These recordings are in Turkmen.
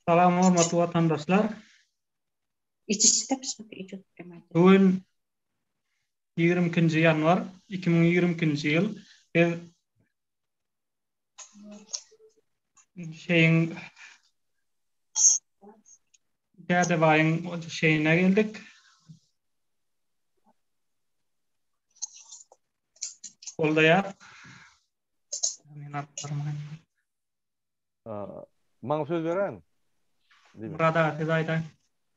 Salam hormatly watandaşlar. Bu gün 22-nji ýanwar 2022-nji ýyl biz şeýiň Dädebaýyň şeýine geldik. Goldaýar. Men alyp barmaýyn. Maňa söz beräýiň. Myrat aga siz aýdaýyň.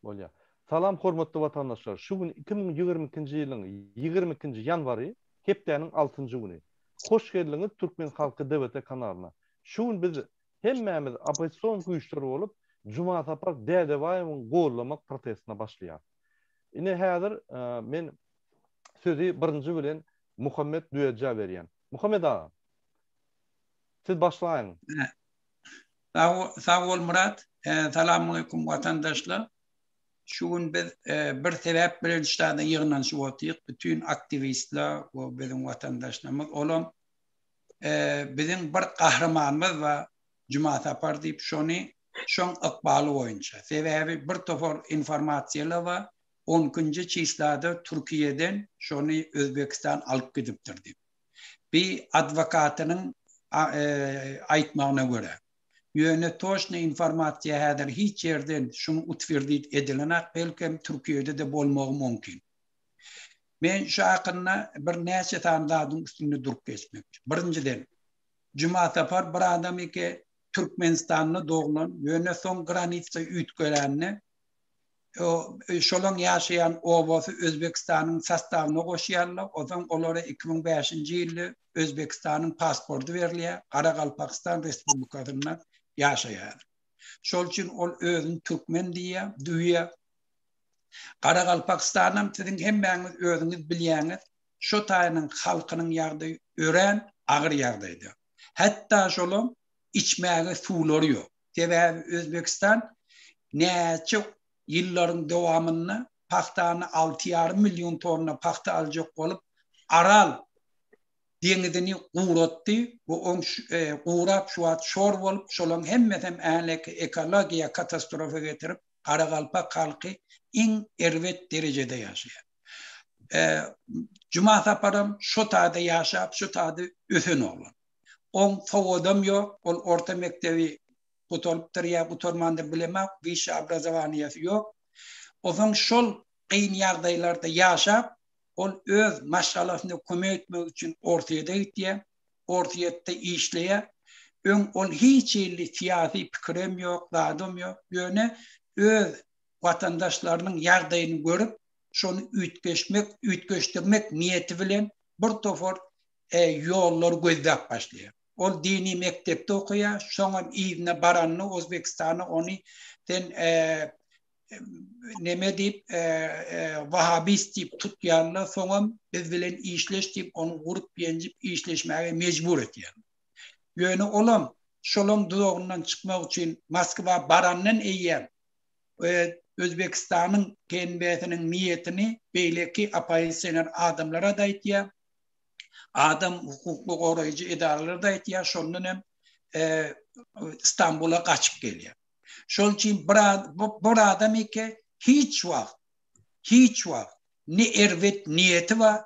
Bolýar. Salam hormatly watandaşlar. Şu gün 2022-nji ýylyň 22-nji ýanwary, hepdäniň altynjy güni. Hoş geldiňiz Türkmen Halky DWT kanalyna. Şu gün biz hemmämiz oppozision güýçler bolup Jumasapar Dädebaýewiň gollamak protestine başlaýarys. Ine häzir men sözi birinji bilen Muhammet Düýejä berýän. Muhammet aga. Siz başlaýyň. Sag bol Myrat. Salamaleýkum watandaşlar. Şu gün biz bir sebäp bilen şu taýda ýygnanyşyp otyk. Bütin aktiwistler we biziň watandaşlarymyz. Olam biziň bir gahrymanymyz bar Juma Sapar diýip şony şoň ykbaly boýunça. Sebäbi bir topar informasiýalar bar. On ikinji çislada Türkiýeden şony Özbekistan alyp gidipdir diýip. Bi adwokatynyň aýtmagyna görä. Ýöne toçny informasiýa häzir hiç ýerden şuny utwerdit edilenak, belkem Türkiýede-de bolmagy mumkin. Men şu hakynda bir näçe sany zadyň üstünde durup geçmekçi. Birinjiden, Juma Sapar bir adam eke Türkmenistanda doglan, ýöne soň granitsa üýtgelende şolaň ýaşaýan obasy Özbekistanyň sostawyna goşýarlar. Onsoň olara 2005-nji ýylda Özbekistanyň pasporty berilýär, Garagalpakystan Respublikasynda ýaşaýar. Şol üçin ol özüni türkmen diýýär, duýýar. Garagalpakystanam siziň hemmäňiz özüňiz bilýäňiz, şo taýynyň halkynyň ýagdaýy örän agyr ýagdaýda. Hatda şolaň içmäge suwlary ýok. Sebäbi Özbegistan näçe ýyllaryň dowamynda pagtany alty ýarym million tonna pagta aljak bolup, Aral deňizini guratdy we oň gurap şu wagt şor bolup, şolaň hemmesem äneki ekologiýa katastrofa getirip, garagalpak halky iň erbet derejede ýaşaýar. Juma Saparam şo taýda ýaşap, şo taýda ösen oglan. Oň sowadam ýok, ol orta mekdebi gutarypdyr ýa gutarmandyr bilemok, wyşşe obrazowaniýasy ýok. Onsoň şol kyn ýagdaýlarda ýaşap, ol öz maşgalasyna kömek etmek üçin Orsýete gitýär, Orsýetde işleýär. Öň ol hiç hili syýasy pikirem ýok, zadam ýok, ýöne öz watandaşlarynyň ýagdaýyny görüp, şony üýtgeşmek, üýtgeşdirmek niýeti bilen bir topar ýollary gözläp başlaýar. Ol dini mekdepde okaýar, soňam yzyna baranda Ozbekistana ony sen neme diýip wahabist diýip tutýarlar, soňam biz bilen işleş diýip ony urup ýenjip işleşmäge mejbur etýärler. Ýöne olam şolaň duzagyndan çykmak üçin Moskwa barandan eýýäm Özbekistanyň KNB-siniň niýetini beýleki oppozisioner adamlara-da aýtýar. Adam hukukly goraýjy edaralar-da aýtýar, şondan hem Stambula gaçyp gelýär. Şol üçin bir bir adam eke hiç wagt hiç wagt ne erbet niýeti bar,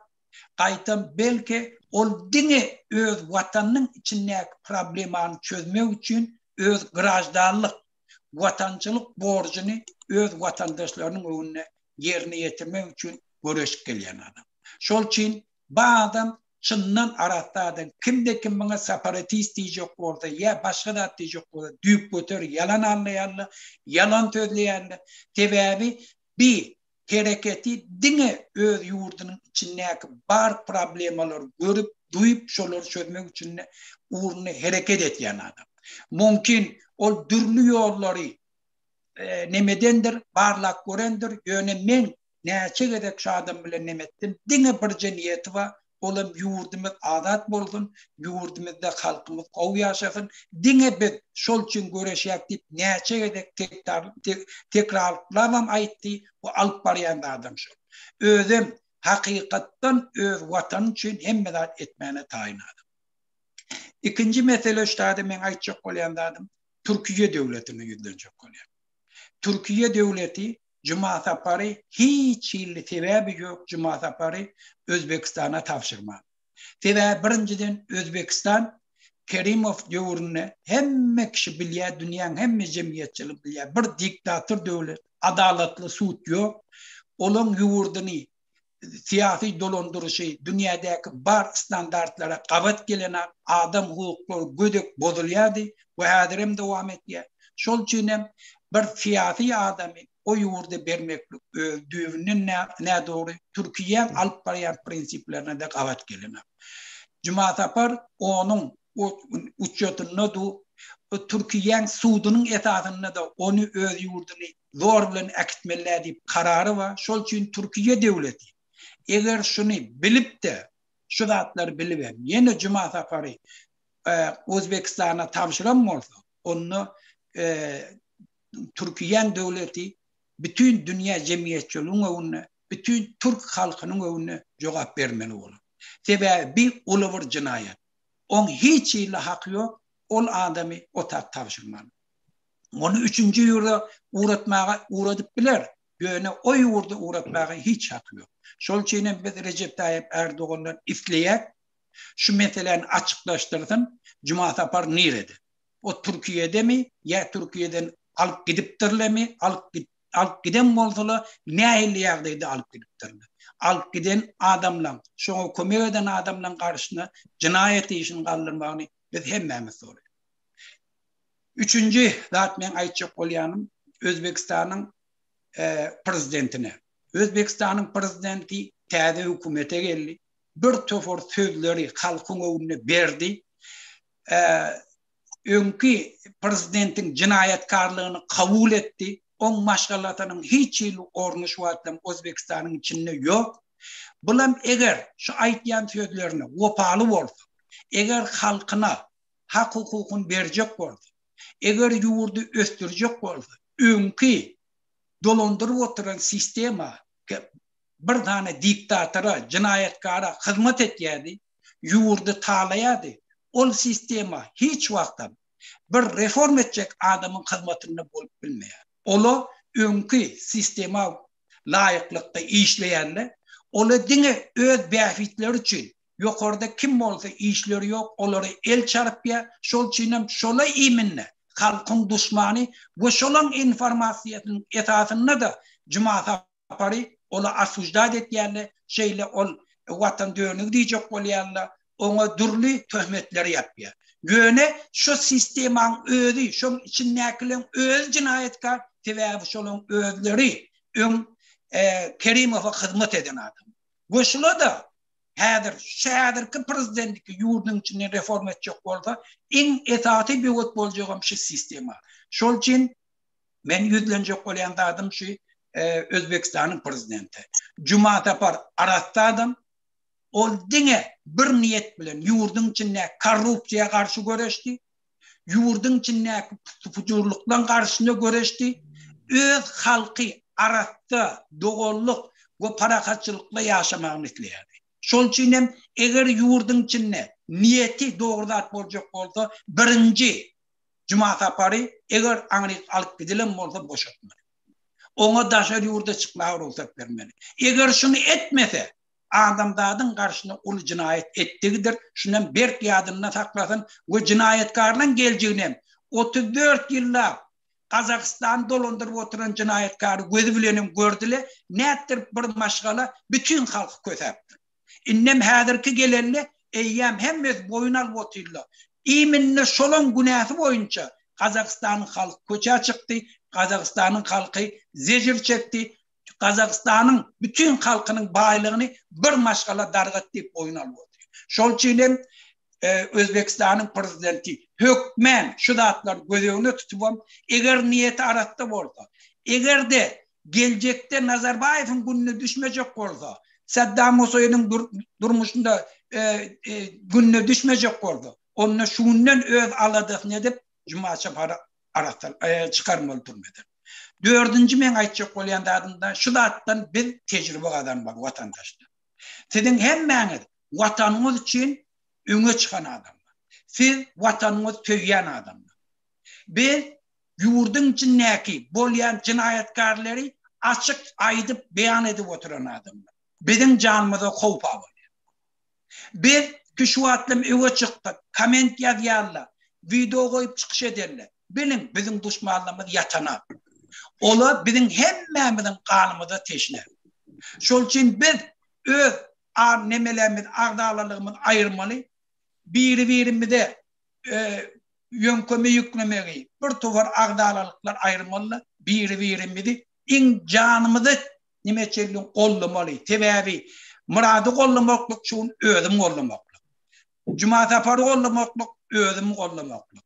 gaýtam belki ol diňe öz watanynyň içindäki problemany çözmek üçin öz graždanlyk, watançylyk borjuny öz watandaşlarynyň öňünde ýerine ýetirmek üçin göreşip gelýän adam. Şol üçin bu adam çyndan arassa adam. Kimde kim muňa separatist diýjek bolsa ýa başga zat diýjek bolsa düýpgöter ýalan aldaýarlar, ýalan sözleýärler. Sebäbi bi hereketi diňe öz ýurdunyň içindäki bar problemalary görüp, duýup şolary çözmek üçin ugrunda hereket etýän adam. Mümkin ol dürli ýollary nemedendir, barlap görendir, ýöne men näçe gezek şu adam bilen neme etdim, diňe birje niýeti bar, olam ýurdumyz azat bolsun, ýurdumyzda halkymyz gowy ýaşasyn, diňe biz şol üçin göreşýäk diýip näçe gezek tekrarlabam aýtdy we alyp barýan zadam şol. Özem hakykatdan öz watany üçin hemme zat etmäne taýyn adam. Ikinji mesele şu taýda meň aýtjak bolýan zadym, Türkiýe döwletine ýüzlenjek bolýan. Türkiýe döwleti Juma Sapary hiç hili sebäbi ýok Juma Sapary Özbegistana tabşyrman. Sebäbi birinjiden Özbegistan Kerimow döwründe hemme kişi bilýär dünýäň hemme jemgyýetçiligi bilýär bir diktator döwlet adalatly sud ýok olaň ýurduny syýasy dolandyryşy dünýädäki bar standartlara gabat gelenak adam hukuklary gödek bozulýardy we häzirem dowam etýär. Şol üçin hem bir syýasy adamy o ýurda bermeklik öz düýbünden nädogry, Türkiýäň alyp barýan prinsiplerine-de gabat gelenak. Juma Sapar onuň uçýotynda du, Türkiýäň sudunyň esasynda-da ony öz ýurduny zor bilen äkitmeli diýip karary bar. Şol üçin Türkiýe döwleti eger şuny bilip-de, şu zatlary bilibem, ýene Juma Sapary Özbegistana tabşyran bolsa, onda Türkiýäň döwleti bütin dünýä jemgyýetçiligiň öňünde, bütin türk halkynyň öňünde jogap bermeli bolar. Sebäbi bi uly bir jenaýat. Oň hiç hili haky ýok, ol adamy otag tabşyrmaly. Ony üçünji ýurda ugratmaga ugradyp biler, ýöne o ýurda ugratmaga hiç haky ýok. Şol üçin hem biz Rejep Taýyp Ärdogandan isleýäk, şu meseläni açyklaşdyrsyn, Juma Sapar nirede? O Türkiýedemi ýa Türkiýeden alyp gidipdirlemi, alyp alyp giden bolsalar nähili ýagdaýda alyp gidipdirler? Alyp giden adamlaň, şoňa kömek eden adamlaň garşysyna jenaýat işini galdyrmagyny biz hemmämiz soraýarys. Üçünji zat meň aýtjak bolýanym Özbegistanyň prezidentine. Özbegistanyň prezidenti täze hökümete geldi. Bir topar sözleri halkyň öňünde berdi. Öňki prezidentiň jenaýatkarlygyny kabul etdi. Oň maşgalasynyň hiç hili orny şu wagtlam Özbegistanyň içinde ýok. Bulam eger şu aýtýan sözlerine wepaly bolsa, eger halkyna hak-hukukyny berjek bolsa, eger ýurdy ösdürjek bolsa, öňki dolandyryp oturan sistema bir sany diktatora, jenaýatkara hyzmat etýärdi, ýurdy talaýardy. Ol sistema hiç wagtam bir reform etjek adamyň hyzmatynda bolup bilmeýär. Ola öňki sistema laýyklykda işleýärler. Ola diňe öz bähbitleri üçin Ýokarda kim bolsa işleri ýok olara el çarpýa şol üçinem şola iminne halkyň duşmany we şolaň informasiýasynyň esasynda-da Juma Sapary ola asuždat etýärler şeýle ol watan dönügi diýjek bolýarlar oňa dürli töhmetleri ýapýa ýöne şo sistemaň özi şoň içindäkileň özi jenaýatkar sebäbi şolaň özleri öň Kerimowa hyzmat eden adam we şula-da Häzir, şu häzirki prezidentiki ýurduň içinde reforma etjek bolsa, iň esasy böwet boljagam şu sistema. Şol üçin men ýüzlenjek bolýan zadym şu Özbegistanyň prezidenti. Juma Sapar arassa adam, ol diňe bir niýet bilen ýurduň içinde korrupsiýa garşy göreşdi, ýurduň içindäki pujurlyklaryň garşysyna göreşdi, öz halky arassa, doganlyk we parahatçylykda ýaşamagyny isleýärdi. Şol üçin hem eger ýurduň içinde niýeti dogry zat boljak bolsa, birinji Juma Sapary eger aňryk alyp gidilen bolsa boşatmaly. Oňa daşary ýurda çykmaga rugsat bermeli. Eger şuny etmese, adamzadyň garşyna uly jenaýat etdigidir, şunam berk ýadynda saklasyn we jenaýatkarlaň geljiginem 34 ýyllap Gazagystany dolandyryp oturan jenaýatkary gözi bilenem gördüle, nätdirip bir maşgala bütin halky kösäpdir. Indem häzirki gelende eýýäm hemmesi boýun alyp otyrlar. Iminne şolaň günäsi boýunça Gazagystanyň halky köçä çykdy, Gazagystanyň halky zejir çekdi, Gazagystanyň bütin halkynyň baýlygyny bir maşgala dargat diýip boýun alyp otyr. Şol üçin hem Özbegistanyň prezidenti hökmän şu zatlary göz öňüne tutubam, eger niýeti arassa bolsa, eger-de geljekde Nazarbaýewiň gününe düşmejek bolsa, Saddam Huseýniň durmuşynda gününe düşmejek bolsa, onda şu günden öz aladasyny edip, Juma Çapary arassa çykarmaly türmeden. Dördünji meň aýtjak bolýan zadym-da şu zatdan biz tejribe gazanmaly watandaşlar. Siziň hemmäňiz watanyňyz üçin öňe çykan adamlar. Siz watanyňyzy söýýän adamlar. Biz Ýurduň içindäki bolýan jenaýatkarlary açyk aýdyp beýan edip oturan adamlar. Biziň janymyza howp abanýar. Biz ki şu wagtlam öňe çykdyk, komment ýazýarlar, wideo goýup çykyş ederler. Biliň, biziň duşmanlarymyz ýatanak. Olar biziň hemmämiziň ganymyza teşne. Şol üçin biz öz ar nemelerimizi, agzalalygymyzy aýyrmaly, biri-birimize ýöňkeme ýüklemegi, bir topar agzalalyklar aýyrmaly-da, biri-birimizi iň janymyza nime çenli goldamaly. Sebäbi Myrady goldamaklyk şu gün özüm goldamaklyk. Jumasapary goldamaklyk özüm goldamaklyk.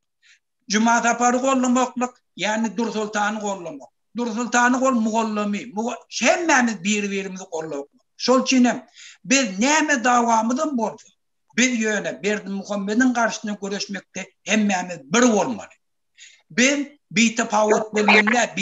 Jumasapary goldamaklyk, ýagny Dursoltany goldamak. Dursoltany gol mugallamy, hemmämiz biri-birimizi goldamaklyk. Şol üçin hem biz näme dawamyzam bolsa, biz ýöne Berdimuhamediň garşysyna göreşmekde hemmämiz bir bolmaly. Biz bitapawut bolmaly däl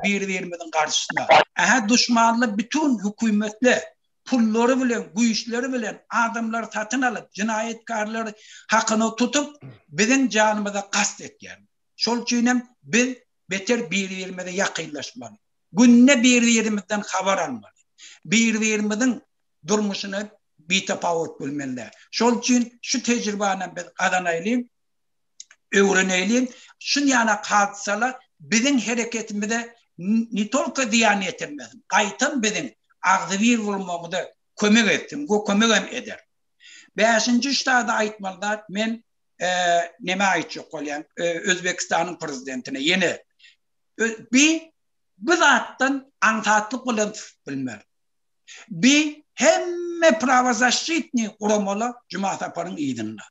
biri-birimiziň garşysyna. Ähä duşmanlar bütün hökümetler pullary bilen, güýçleri bilen adamlary satyn alyp, jenaýatkarlary hakyna tutup, biziň janymyza kast etýär. Şol üçin hem biz beter biri-birimize ýakynlaşmaly. Günde biri-birimizden habar almaly. Biri-birimiziň durmuşyna bitapawut bolmaly däl. Şol üçin şu tejribäni biz gazanaýlyň. öwreneýliň, şunýanak hadysalar biziň hereketimize ne tolko zyýan ýetirmesin, gaýtam biziň agzybir bolmagymyza kömek etsin we kömegem eder. Bäşinji ştada aýtmaly zat men neme aýtjak bolýan Özbekistanyň prezidentine ýene bi bu zatdan aňsatlyk bilen sypyp bilmer. Bi hemme prawozaşçitnyý guramalar Juma Saparyň yzynda.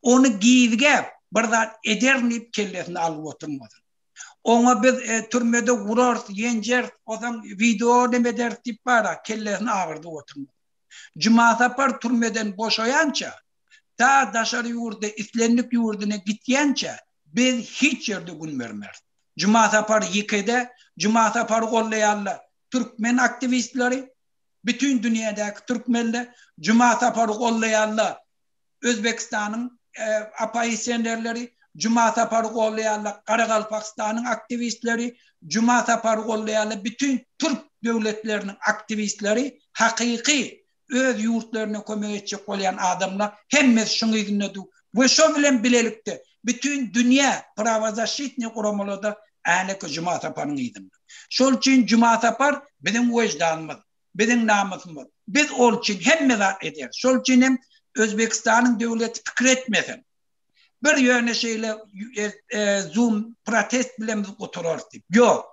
Ony gizgäp bir zat ederin diýip kellesine alyp oturmasyn. Oňa biz türmede urarys, ýenjeris, ozaň wideo neme ederis diýip bara kellesini agyrdyp oturmasyn. Juma Sapar türmeden boşaýança, ta daşary ýurda islendik ýurduna gitýänçä biz hiç ýerde gün bermeris. Juma Sapar ýekede, Juma Sapary gollaýanlar türkmen aktiwistleri, bütin dünýädäki türkmenler Juma Sapary gollaýanlar, Özbekistanyň oppozisionerleri, Juma Sapary gollaýanlar, Garagalpagystanyň aktiwistleri, Juma Sapary gollaýanlar, bütin türk döwletleriniň aktiwistleri hakyky öz ýurtlaryna kömek etjek bolýan adamlar hemmesi şuň yzynda dur we şo bilen bilelikde bütin dünýä prawozaşitnyý guramalarda äneke Juma Saparyň yzynda. Şol üçin Juma Sapar biziň weždanymyz, biziň namysymyz. Biz ol üçin hemme zat ederis. Şol üçin hem Özbekistanyň döwleti pikir etmesin. Bir ýöne şeýle zoom protest bilen biz gutararys diýip. Ýok.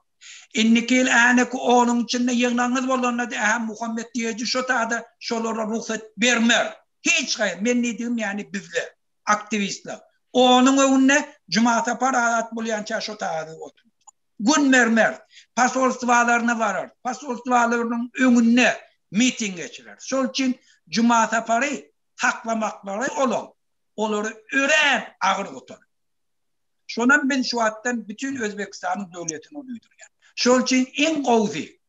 Indiki ýyl äneki onuň içinde ýygnagyňyz bolanda da Muhammet diýeji şo tada şolara rugsat bermer. Hiç haýsy men diýdigim ýany bizler aktiwistler. Onuň öňünde Jumasapar azat bolýança şo tada otur. Gün bermer. Posolstwalaryna barar. Posolstwalarynyň öňünde miting geçirer. Şol üçin Jumasapary saklamaklary olaň olary örän agyr gutarar. Şonam men şu wagtdan bütin Özbekistanyň döwletine duýdurýan. Şol üçin iň gowusy,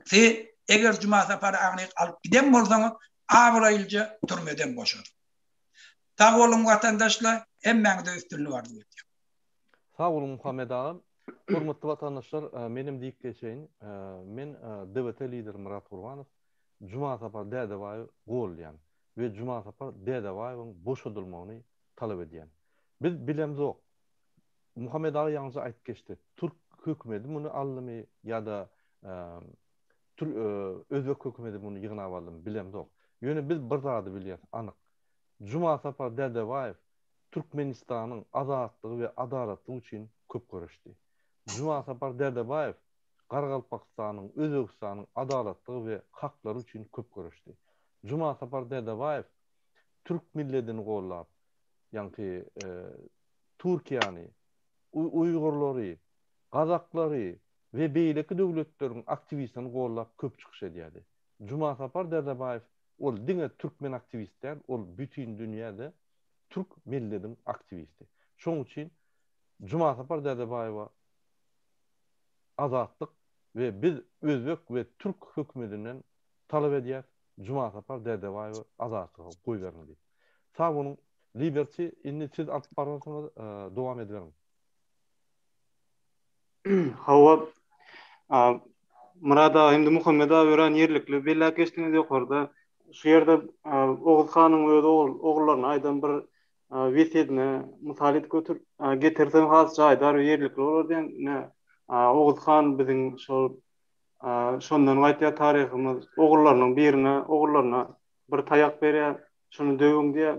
siz eger Jumasapary aňryk alyp giden bolsaňyz, abraýlyja türmeden boşadyň. Sag boluň watandaşlar, hemmäňize üstünlik arzuw edýän. Sag boluň Muhammet aga. Hormatly watandaşlar, menem diýip geçeýin. Men DWT lideri Myrat Gurbanow Jumasapar Dädebaýewi goldaýan we Jumasapar Dädebaýewiň boşadylmagyny talap edýän. Biz bilemzok. Muhammet aga ýaňyja aýdyp geçdi. Türk hökümedi muny aldymy ýa-da özbek hökümedi muny ýygnap aldymy bilemzok. Ýöne biz bir zady bilýäs anyk. Jumasapar Dädebaýew Türkmenistanyň azatlygy we adalatlygy üçin köp göreşdi. Jumasapar Dädebaýew Garagalpagystanyň, Özbegistanyň adalatlygy we haklary üçin köp göreşdi. Jumasapar Dädebaýew türk milledini gollap, ýaňky Türkiýäni, uýgurlary, gazaklary we beýleki döwletleriň aktiwistlerini gollap köp çykyş edýärdi. Jumasapar Dädebaýew ol diňe türkmen aktiwist däl, ol bütin dünýäde türk millediň aktiwisti. Şonuň üçin Jumasapar Dädebaýewa azatlyk we biz özbek we türk hökümedinden talap edýäs Jumasapar Dädebaýewi azatlyga goýberiň diýip. Sag boluň Liberty indi siz alyp bararsyňyz dowam ediberiň. Hawa, Myrat aga hem-de Muhammet aga örän ýerlikli belläp geçdiňiz ýokarda. Şu ýerde Oguz hanyň öz ogullaryna aýdan bir wesýetini mysal edip götür, getirsem has jaýdar we ýerlikli bolar diýen. Ine, Oguz han biziň şol şondan gaýtýar taryhymyz. Ogullarynyň birine, ogullaryna bir taýak berýär, şuny döwüň diýýär.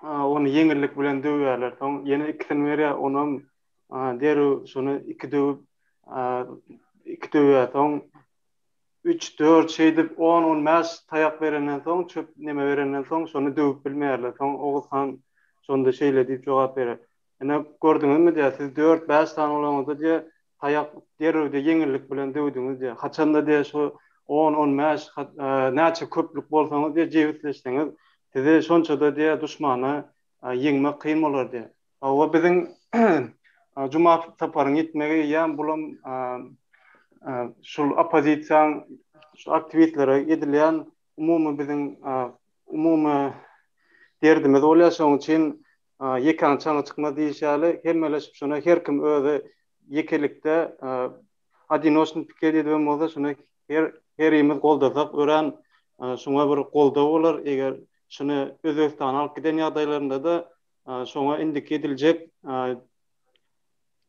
Ony ýeňillik bilen döwýärler. Soň ýene ikisini berýär, onam derrew şony iki döwüp, iki döwýär. Soň üç, dört şeýdip on, on bäş taýak berenden soň, çöp neme berenden soň şony döwüp bilmeýärler. Soň Oguz han şonda şeýle diýip jogap berýär. Ine, gördüňizmi diýýär, siz dört, bäş sany bolaňyzda diýýär, taýak derrew diýýär, ýeňillik bilen döwdüňiz diýýär. Haçanda diýýär, şu on, on bäş, näçe köplük bolsaňyz diýýär, jebisleşseňiz, sizi şonça-da diýýär, duşmana ýeňmek kyn bolar diýýär. Hawa biziň Juma Saparyň ýitmegi eýýäm bulam şul oppozisiýaň şu aktiwistlere edilýän umumy biziň umumy derdimiz bolýar. Şonuň üçin ýekäň çaňy çykmaz diýişi ýaly hemmeleşip şony her kim özi ýekelikde odinoçnyý piket edibem bolsa şuny her herimiz goldasak örän şuňa bir goldaw bolar. Eger şuny Özbegistana alyp giden ýagdaýlarynda-da Şoňa indiki ediljek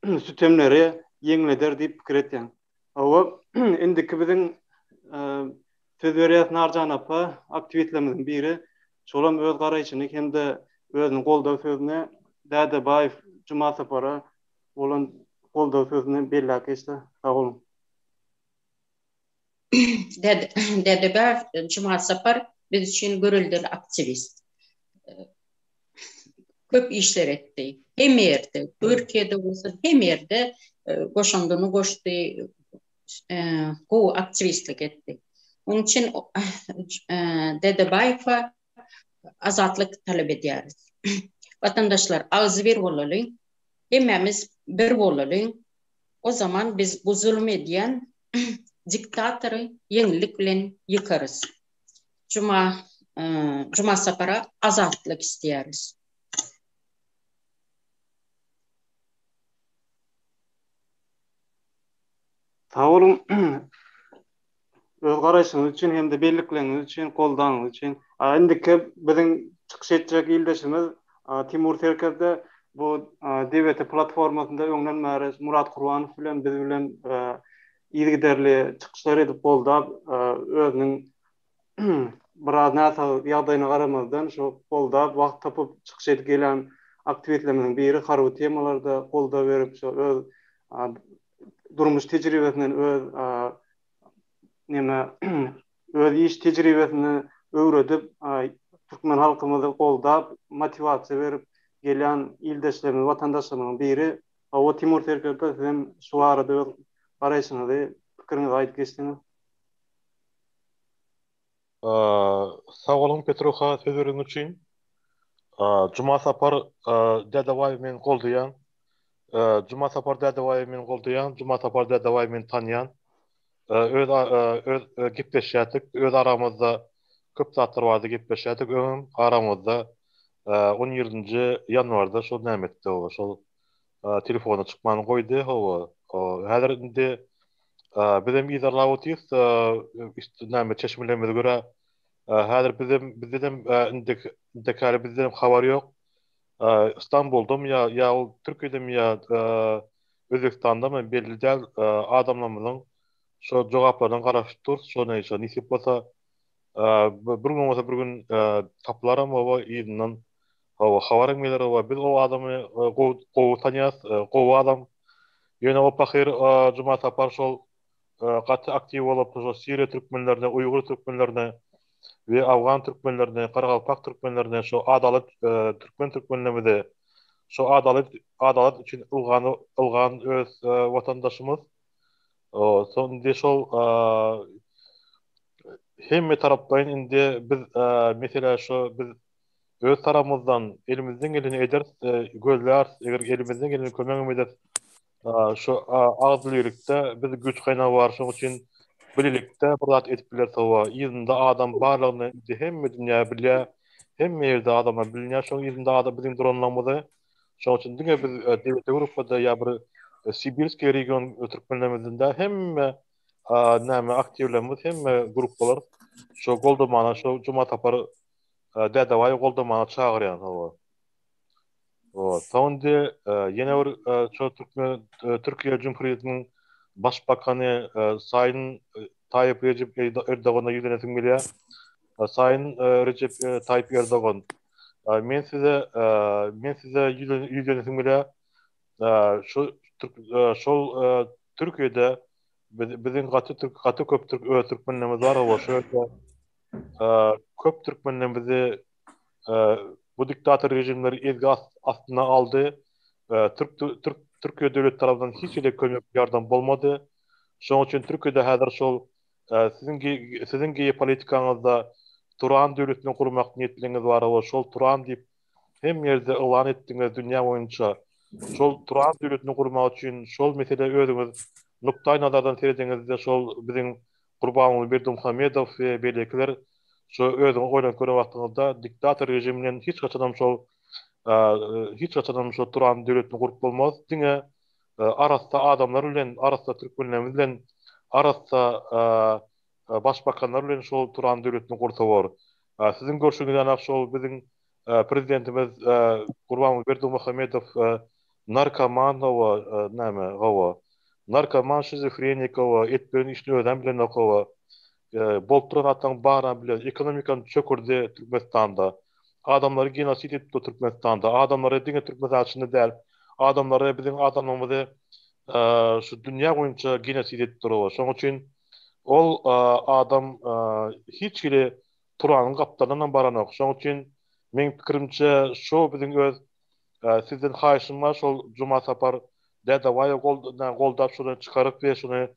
sütemleri ýeňleder diýip pikir etýän. Hawa, indiki biziň söz berýäs Narjan apa, aktiwistlerimiziň biri. Şolam öz garaýşyny hem-de özüniň goldaw sözüni Dädebaýew Jumasapara bolan goldaw sözüni belläp geçdi. Sag boluň. Dädebaýew Jumasapar biz üçin göreldeli aktiwist. Köp işler etdi. Hemme ýerde, Türkiýede bolsun, hemme ýerde e, goşandyny goşdy, e, gowy aktiwistlik etdi. Onuň üçin e, Dedebaýewa azatlyk talap edýäris. Watandaşlar, agzybir bolalyň, hemmämiz bir bolalyň. O zaman biz bu zulum edýän diktatory ýeňillik bilen ýykarys. Juma Juma Sapara azatlyk isleýäris. Sag boluň. Öz garaýşyňyz üçin hem-de bellikleriňiz üçin, goldanyňyz üçin. Indiki biziň çykyş etjek ildeşimiz Timur Serkerde bu DWT platformasynda öňden bäri Murat Kurbanow bilen biz bilen yzygiderli çykyşlar edip goldap, özüniň biraz näsag ýagdaýyna garamazdan şu goldap, wagt tapyp çykyş edip gelýän aktiwistlerimiziň biri harby temalarda goldaw berip, şu öz durmuş tejribesinden öz neme öz iş tejribesini öwredip türkmen halkymyzy goldap motiwasiýa berip gelýän ildeşlerimiz watandaşlarymyzyň biri. Hawa Timur serkerde siz hem şu barada öz garaýşyňyzy pikiriňizi aýdyp geçseňiz. Sag boluň Petruha söz bereniň üçin. Juma Sapar Dädebaýew men goldaýan. Juma Sapar Dädebaýew men goldaýan. Juma Sapar Dädebaýew men tanýan. Öz öz gepleşýärdik. Öz aramyzda köp zatlar barada gepleşýärdik. Öňem aramyzda 17-nji ýanwarda şol näme etdi o şol telefona çykmany goýdy hawa. Häzir indi bizem yzarlap otyrys näme çeşmelerimize görä häzir bizem bizdedem indi indekäli bizdenem habar ýok. Istanbuldamy ýa ýa ol Türkiýedemi ýa Özbegistandamy belli däl adamlarymyzyň şo jogaplaryna garaşyp durus şo näçe nesip bolsa bir gün bolmasa bir gün tapylaram hawa yzyndan Hawa, habaram geler hawa. Biz o adamy gowy gowy tanýas, gowy adam. Ýöne o pahyr Juma Sapar şol gaty aktiw bolup, şol Siriýa türkmenlerine, uýgur türkmenlerine we afgan türkmenlerine, garagalpak türkmenlerine şo adalat türkmen türkmenlerimize şo adalat adalat üçin ylgan ylgan öz watandaşymyz. Soň indi şol hemme taraplaýyn indi biz meselä şo biz Öz tarapymyzdan elimizden geleni ederis, gözläris, eger elimizden geleni kömegem ederis. Şu agzybirlikde biz güýç gaýnagy bar, şonuň üçin birlikde bir zat edip bileris hawa. Yzynda adam barlygyny indi hemme dünýä bilýär, hemme ýerde adamlar bilinýär şonuň yzynda adam biziň duranlygymyzy. Şonuň üçin diňe biz döwlet gruppada ýa bir. Sibirskiý region türkmenlerimizden hemme näme aktiwlerimiz hemme gruppalar şo goldamana şo Juma Sapar Dädebaýew goldamana çagyrýan hawa. Soň indi ýene bir şo türkmen Türkiýe Cumhuriyetiniň başbakany Saýyn Taýyp Rejep Erdogana ýüzlenesim gelýär. Saýyn Rejep Taýyp Erdogan, men size men size ýüzlenesim gelýär. Şu şol Türkiýede biziň gaty gaty köp öz türkmenlerimiz bar, şo ýerde köp türkmenlerimizi bu diktator režimleri ezgi astyna aldy. Türk Türk Türkiýe döwlet tarapyndan hiç hili kömek ýardam bolmady. Şonuň üçin Türkiýede häzir şol siziň siziň geopolitikaňyzda Turan döwletini gurmak niýetliňiz bar we şol Turan diýip hem ýerde yglan etdiňiz dünýä boýunça. Şol Turan döwletini gurmak üçin şol mesele özüňiz nukdaý nazardan seredeňizde şol biziň Gurbanguly Berdimuhamedow we beýlekiler şu özüňiz oýlanyp gören wagtyňyzda diktator režim bilen hiç haçanam şol hiç haçanam şo Turan döwletini gurup bolmaz. Diňe arassa adamlar bilen, arassa türkmenlerimiz bilen, arassa başbakanlar bilen şol Turan döwletini gursa bor. Siziň görşüňiz ýaly şol biziň prezidentimiz Gurbanguly Berdimuhamedow narkoman hawa näme hawa narkoman şizofrenik hawa etmegin işini özem bilenok hawa bolup duran zatlaryň baryny bilýär ekonomikany çökürdi Türkmenistanda adamlary genosid edip dur Türkmenistanda adamlary diňe Türkmenistan içinde däl adamlary biziň adamlarymyzy şu dünýä boýunça genosid edip dur hawa şonuň üçin ol adam hiç hili Turanyň gapdalyndanam baranok. Şoň üçin meň pikirimçe şo biziň öz sizden haýyşym bar şol Juma Sapar Dädebaýew goldap şony çykaryp we şony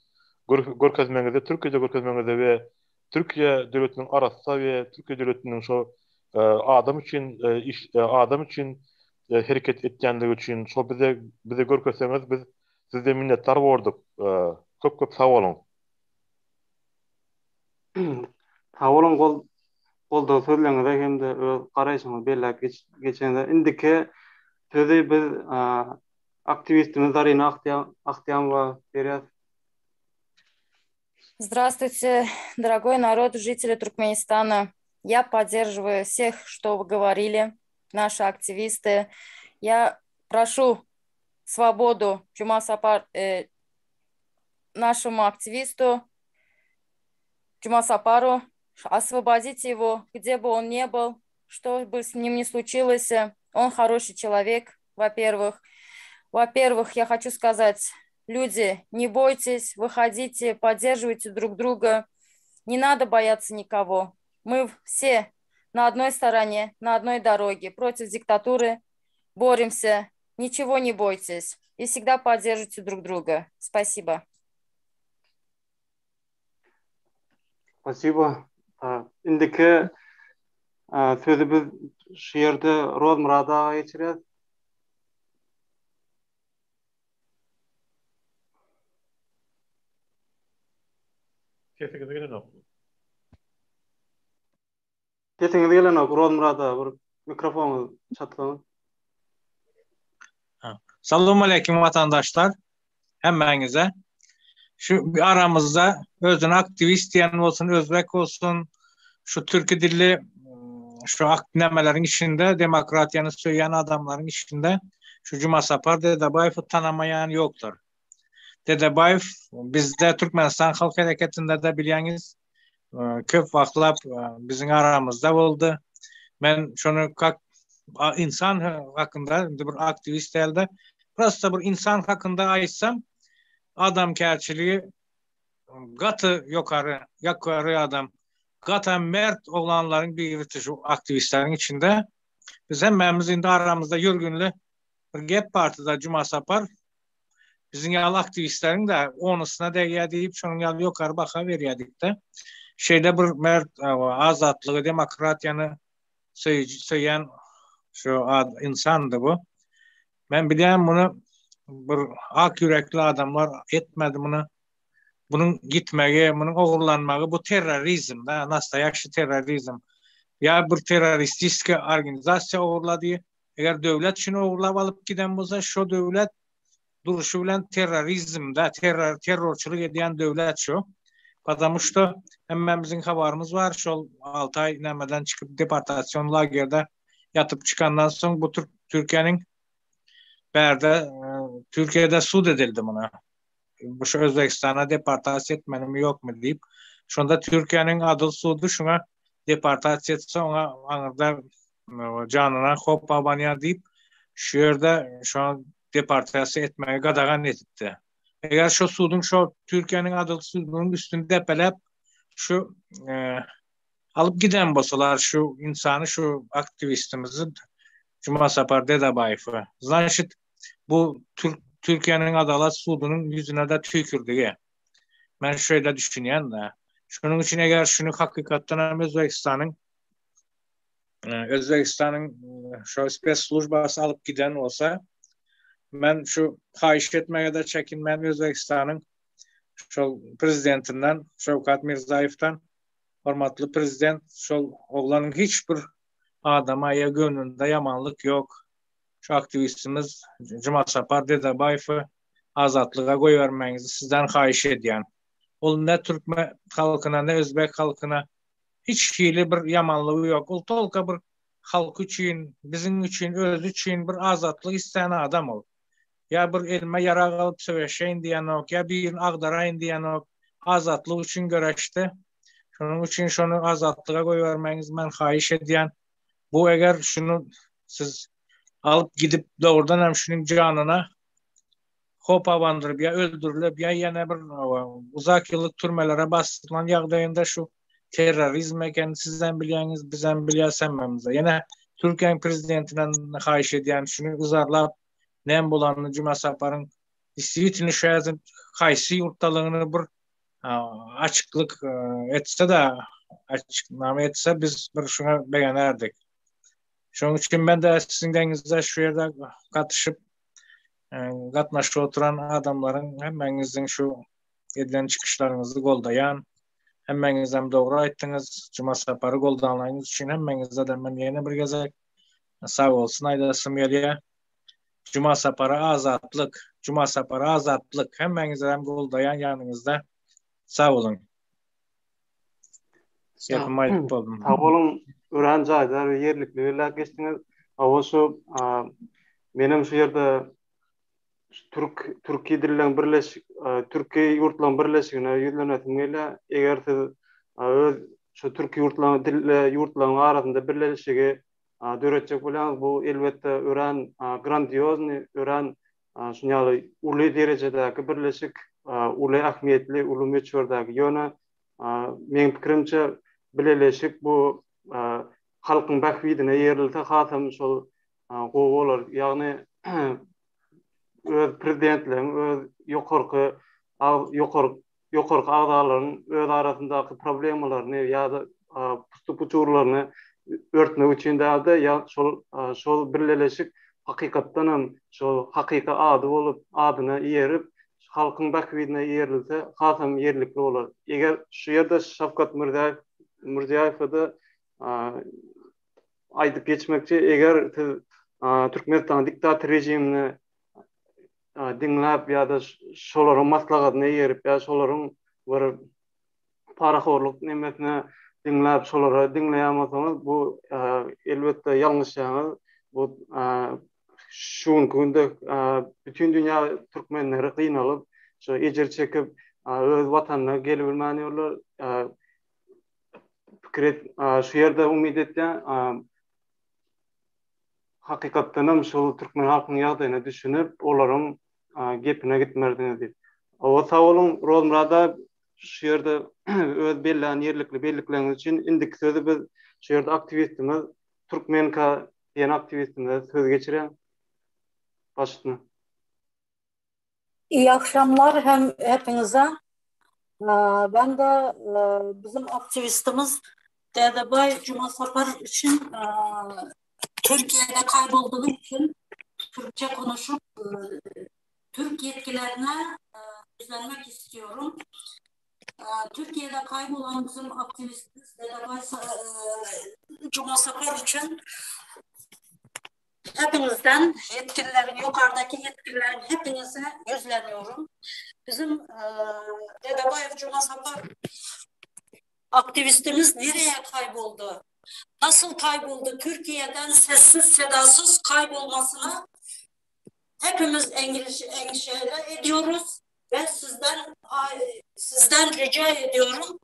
görkezmeňizi Türkiýede görkezmeňizi we Türkiýe döwletiniň arassa we Türkiýe döwletiniň şo adam üçin iş adam üçin hereket etýänligi üçin şo bize bize görkezseňiz biz sizden minnetdar bordyk. Köp köp sag boluň. Sag boluň gol goldaw sözleriňize hem-de öz garaýşyňyzy belläp geçeniňize. Indiki sözi biz aktiwistimiz Zarina Ahtiýamowa berýäs. Здравствуйте, дорогой народ, жители Туркменистана. Я поддерживаю всех, что вы говорили, наши активисты. Я прошу свободу Джума Сапар, э, нашему активисту Джума Сапару, освободите его, где бы он ни был, что бы с ним ни случилось. Он хороший человек, во-первых. Во-первых, я хочу сказать, люди, не бойтесь, выходите, поддерживайте друг друга. Не надо бояться никого. Мы все на одной стороне, на одной дороге, против диктатуры боремся. Ничего не бойтесь и всегда поддержите друг друга. Спасибо. Spasibo. Indiki sözi biz şu ýerde Rozmyrat aga geçirýäs. Sesiňiz gelenok. Sesiňiz gelenok Rozmyrat aga bir mikrofonyňyzy çatsaňyz. Salowmaleýkim watandaşlar hemmäňize. Şu aramyzda özüne aktiwist diýen bolsun, özbek bolsun, şu türki dilli şu nämeleriň içinde demokratiýany söýýän adamlaryň içinde şu Jumasapar Dedebaýewi tanamaýan ýokdur. Dedebaýew bizde Türkmenistan halk hereketinde-de bilýäňiz köp wagtlap biziň aramyzda boldy. Men şony kak insan hakynda indi bir aktiwist dälde, prosta bir insan hakynda aýtsam, adamkärçiligi gaty ýokary, ýokary adam. Gatam mert oglanlaryň birisi şu aktiwistleriň içinde. Biz hemmämiz indi aramyzda ýörgünli bir gep bardy-da Jumasapar Biziň ýaly aktiwistleriň-de onusyna degýär diýip, şonuň ýaly ýokary baha berýärdik-de. Şeýle bir mert, azatlygy, demokratiýany söýýän şu ynsandy bu. Men bilýän muny bir ak ýürekli adamlar etmedi muny. Bunuň gitmegi, munuň ogurlanmagy bu terrorizm, da, nastoýaşiý terrorizm. Ýa bir terroristiski organizasiýa ogurlady, Eger döwlet şuny ogurlap alyp giden bolsa, şo döwlet duruşy bilen terrorizmde, terror, terrorçylyk edýän döwlet şu. Потому что hemmämiziň habarymyz bar, şol 6 aý nämeden çykyp deportasion lagerde ýatyp çykandan soň bu Türk Türkiýäniň bärde e, Türkiýede sud edildi muna. Bu şu Özbegistana deportasiýa etmelimi ýokmy diýip. Şonda Türkiýäniň adyl sudy şuňa deportasiýa etse oňa aňyrda janyna howp abanýar diýip, şu ýerde şoňa deportasiýa etmegi gadagan edipdi. Eger şu suduň şo Türkiýäniň adyl sudunyň üstüni depeläp şu e, alyp giden bolsalar şu insany şu aktiwistimizi Jumasapar Dedebaýewi. Значит, bu Türk Türkiýäniň adalat sudunyň ýüzüne-de tüýkürdigi. Men şeýle düşünýän-de. Şonuň üçin eger şuny hakykatdan hem Özbegistanyň e, Özbegistanyň e, şu spes službasy alyp giden bolsa, men şu haýyş etmäge-de çekinmän Özbegistanyň şol prezidentinden Şawkat Mirzaýewden hormatly prezident şol oglanyň hiç bir adama ýa göwnünde ýamanlyk ýok. Şu aktiwistimiz Jumasapar Dedebaýewi azatlyga goýbermegiňizi sizden haýyş edýän. Ol ne türkmen halkyna ne özbek halkyna hiç hili bir ýamanlygy ýok. Ol tolka bir halky üçin, biziň üçin, özi üçin bir azatlyk islän adam ol. Ýa bir elime ýarag alyp söweşeýin diýenok, ýa birini agdaraýyn diýenok. Azatlyk üçin göreşdi. Şonuň üçin şony azatlyga goýbermegiňizi men haýyş edýän. Bu eger şuny siz alyp gidip dogrudan hem şunuň janyna howp abandyryp ýa öldürilip ýa ýene bir uzak ýyllyk türmelere basdyrylan ýagdaýynda şu terrorizm eken sizem bilýäňiz bizem bilýäs hemmämiz. Ýene Türkiýäniň prezidentinden haýyş edýän şuny yzarlap näme bolanyny Juma Saparyň действительно şu häzir haýsy ýurtdalygyny bir açyklyk etse-de açyknama etse biz bir şuňa begenerdik. Şonuň üçin men de siziň deňizde şu ýerde gatyşyp gatnaşyp oturan adamlaryň hemmäňiziň şu edilen çykyşlaryňyzy goldaýan. Hemmäňizem dogry aýtdyňyz. Juma Sapary goldanyňyz üçin hemmäňize-de men ýene bir gezek sag bolsun aýdasym gelýär. Juma Sapara azatlyk, Juma Sapara azatlyk. Hemmäňizem goldaýan ýanyňyzda. Sag boluň. Gepimi aýdyp boldum. Sag boluň. Örän jaýdar we ýerlikli belläp geçdiňiz. Hawa şu menem şu ýerde türk türki dilleň birleşik türki ýurtlaryň birleşigine ýüzlenesim gelýär. Eger siz öz şu türki ýurtlaryň dille ýurtlaryň arasynda birleşigi döretjek bolýaňyz, bu elbetde örän grandiozny, örän şuny ýaly uly derejedäki birleşik, uly ähmiýetli, uly möçberdäki. Ýöne meň pikirimçe bileleşik bu halkyň bähbidine ýerilse hasam şol gowy bolar. Ýagny öz prezidentleriň, öz ýokarky ýokary ýokarky agzalaryň öz arasyndaky problemalaryny ýa-da pustu-puçurlaryny örtmek üçin däl-de, ýa şol şol birleleşik hakykatdan hem şol hakyky ady bolup, adyna eýerip, halkyň bähbidine eýerilse hasam ýerlikli bolar. Eger şu ýerde Şawkat Mirziýaýew Mirziýaýewe-de aýdyp geçmekçi, eger siz Türkmenistanyň diktator režimini diňläp ýa-da şolaryň maslahatyna eýerip ýa şolaryň bir parahorluk nemesine diňläp şolara diňleýän bolsaňyz bu elbetde ýalňyşýaňyz. Bu şu günki günde bütin dünýä türkmenleri gynalyp, şu ejir çekip öz watanyna gelibilmän ýörler. Pikir et, şu ýerde umyt etýän, hakykatdan hem şol türkmen halkynyň ýagdaýyna düşünip, olaryň gepine gitmerdiňiz diýip. Hawa, sag boluň, Rozmyrat aga, şu ýerde öz bellän ýerlikli bellikleriňiz üçin. Indiki sözi biz şu ýerde aktiwistimiz Türkmenka diýen aktiwistimize söz geçirýän. Baş üstüne. İyi akşamlar hem hepinize. Ben de bizim aktivistimiz Dedebay Cuma Sapar için Türkiye'de kaybolduğu için Türkçe konuşup Türk yetkilerine izlenmek istiyorum. Türkiye'de kaybolan bizim aktivistimiz Dedebay Cuma Sapar için. Hepinizden yetkililerin, yukarıdaki yetkililerin hepinize yüzleniyorum. Bizim e, Dedebayev Cuma Sapar aktivistimiz nereye kayboldu? Nasıl kayboldu? Türkiye'den sessiz sedasız kaybolmasına hepimiz endişe, endişe ediyoruz ve sizden sizden rica ediyorum.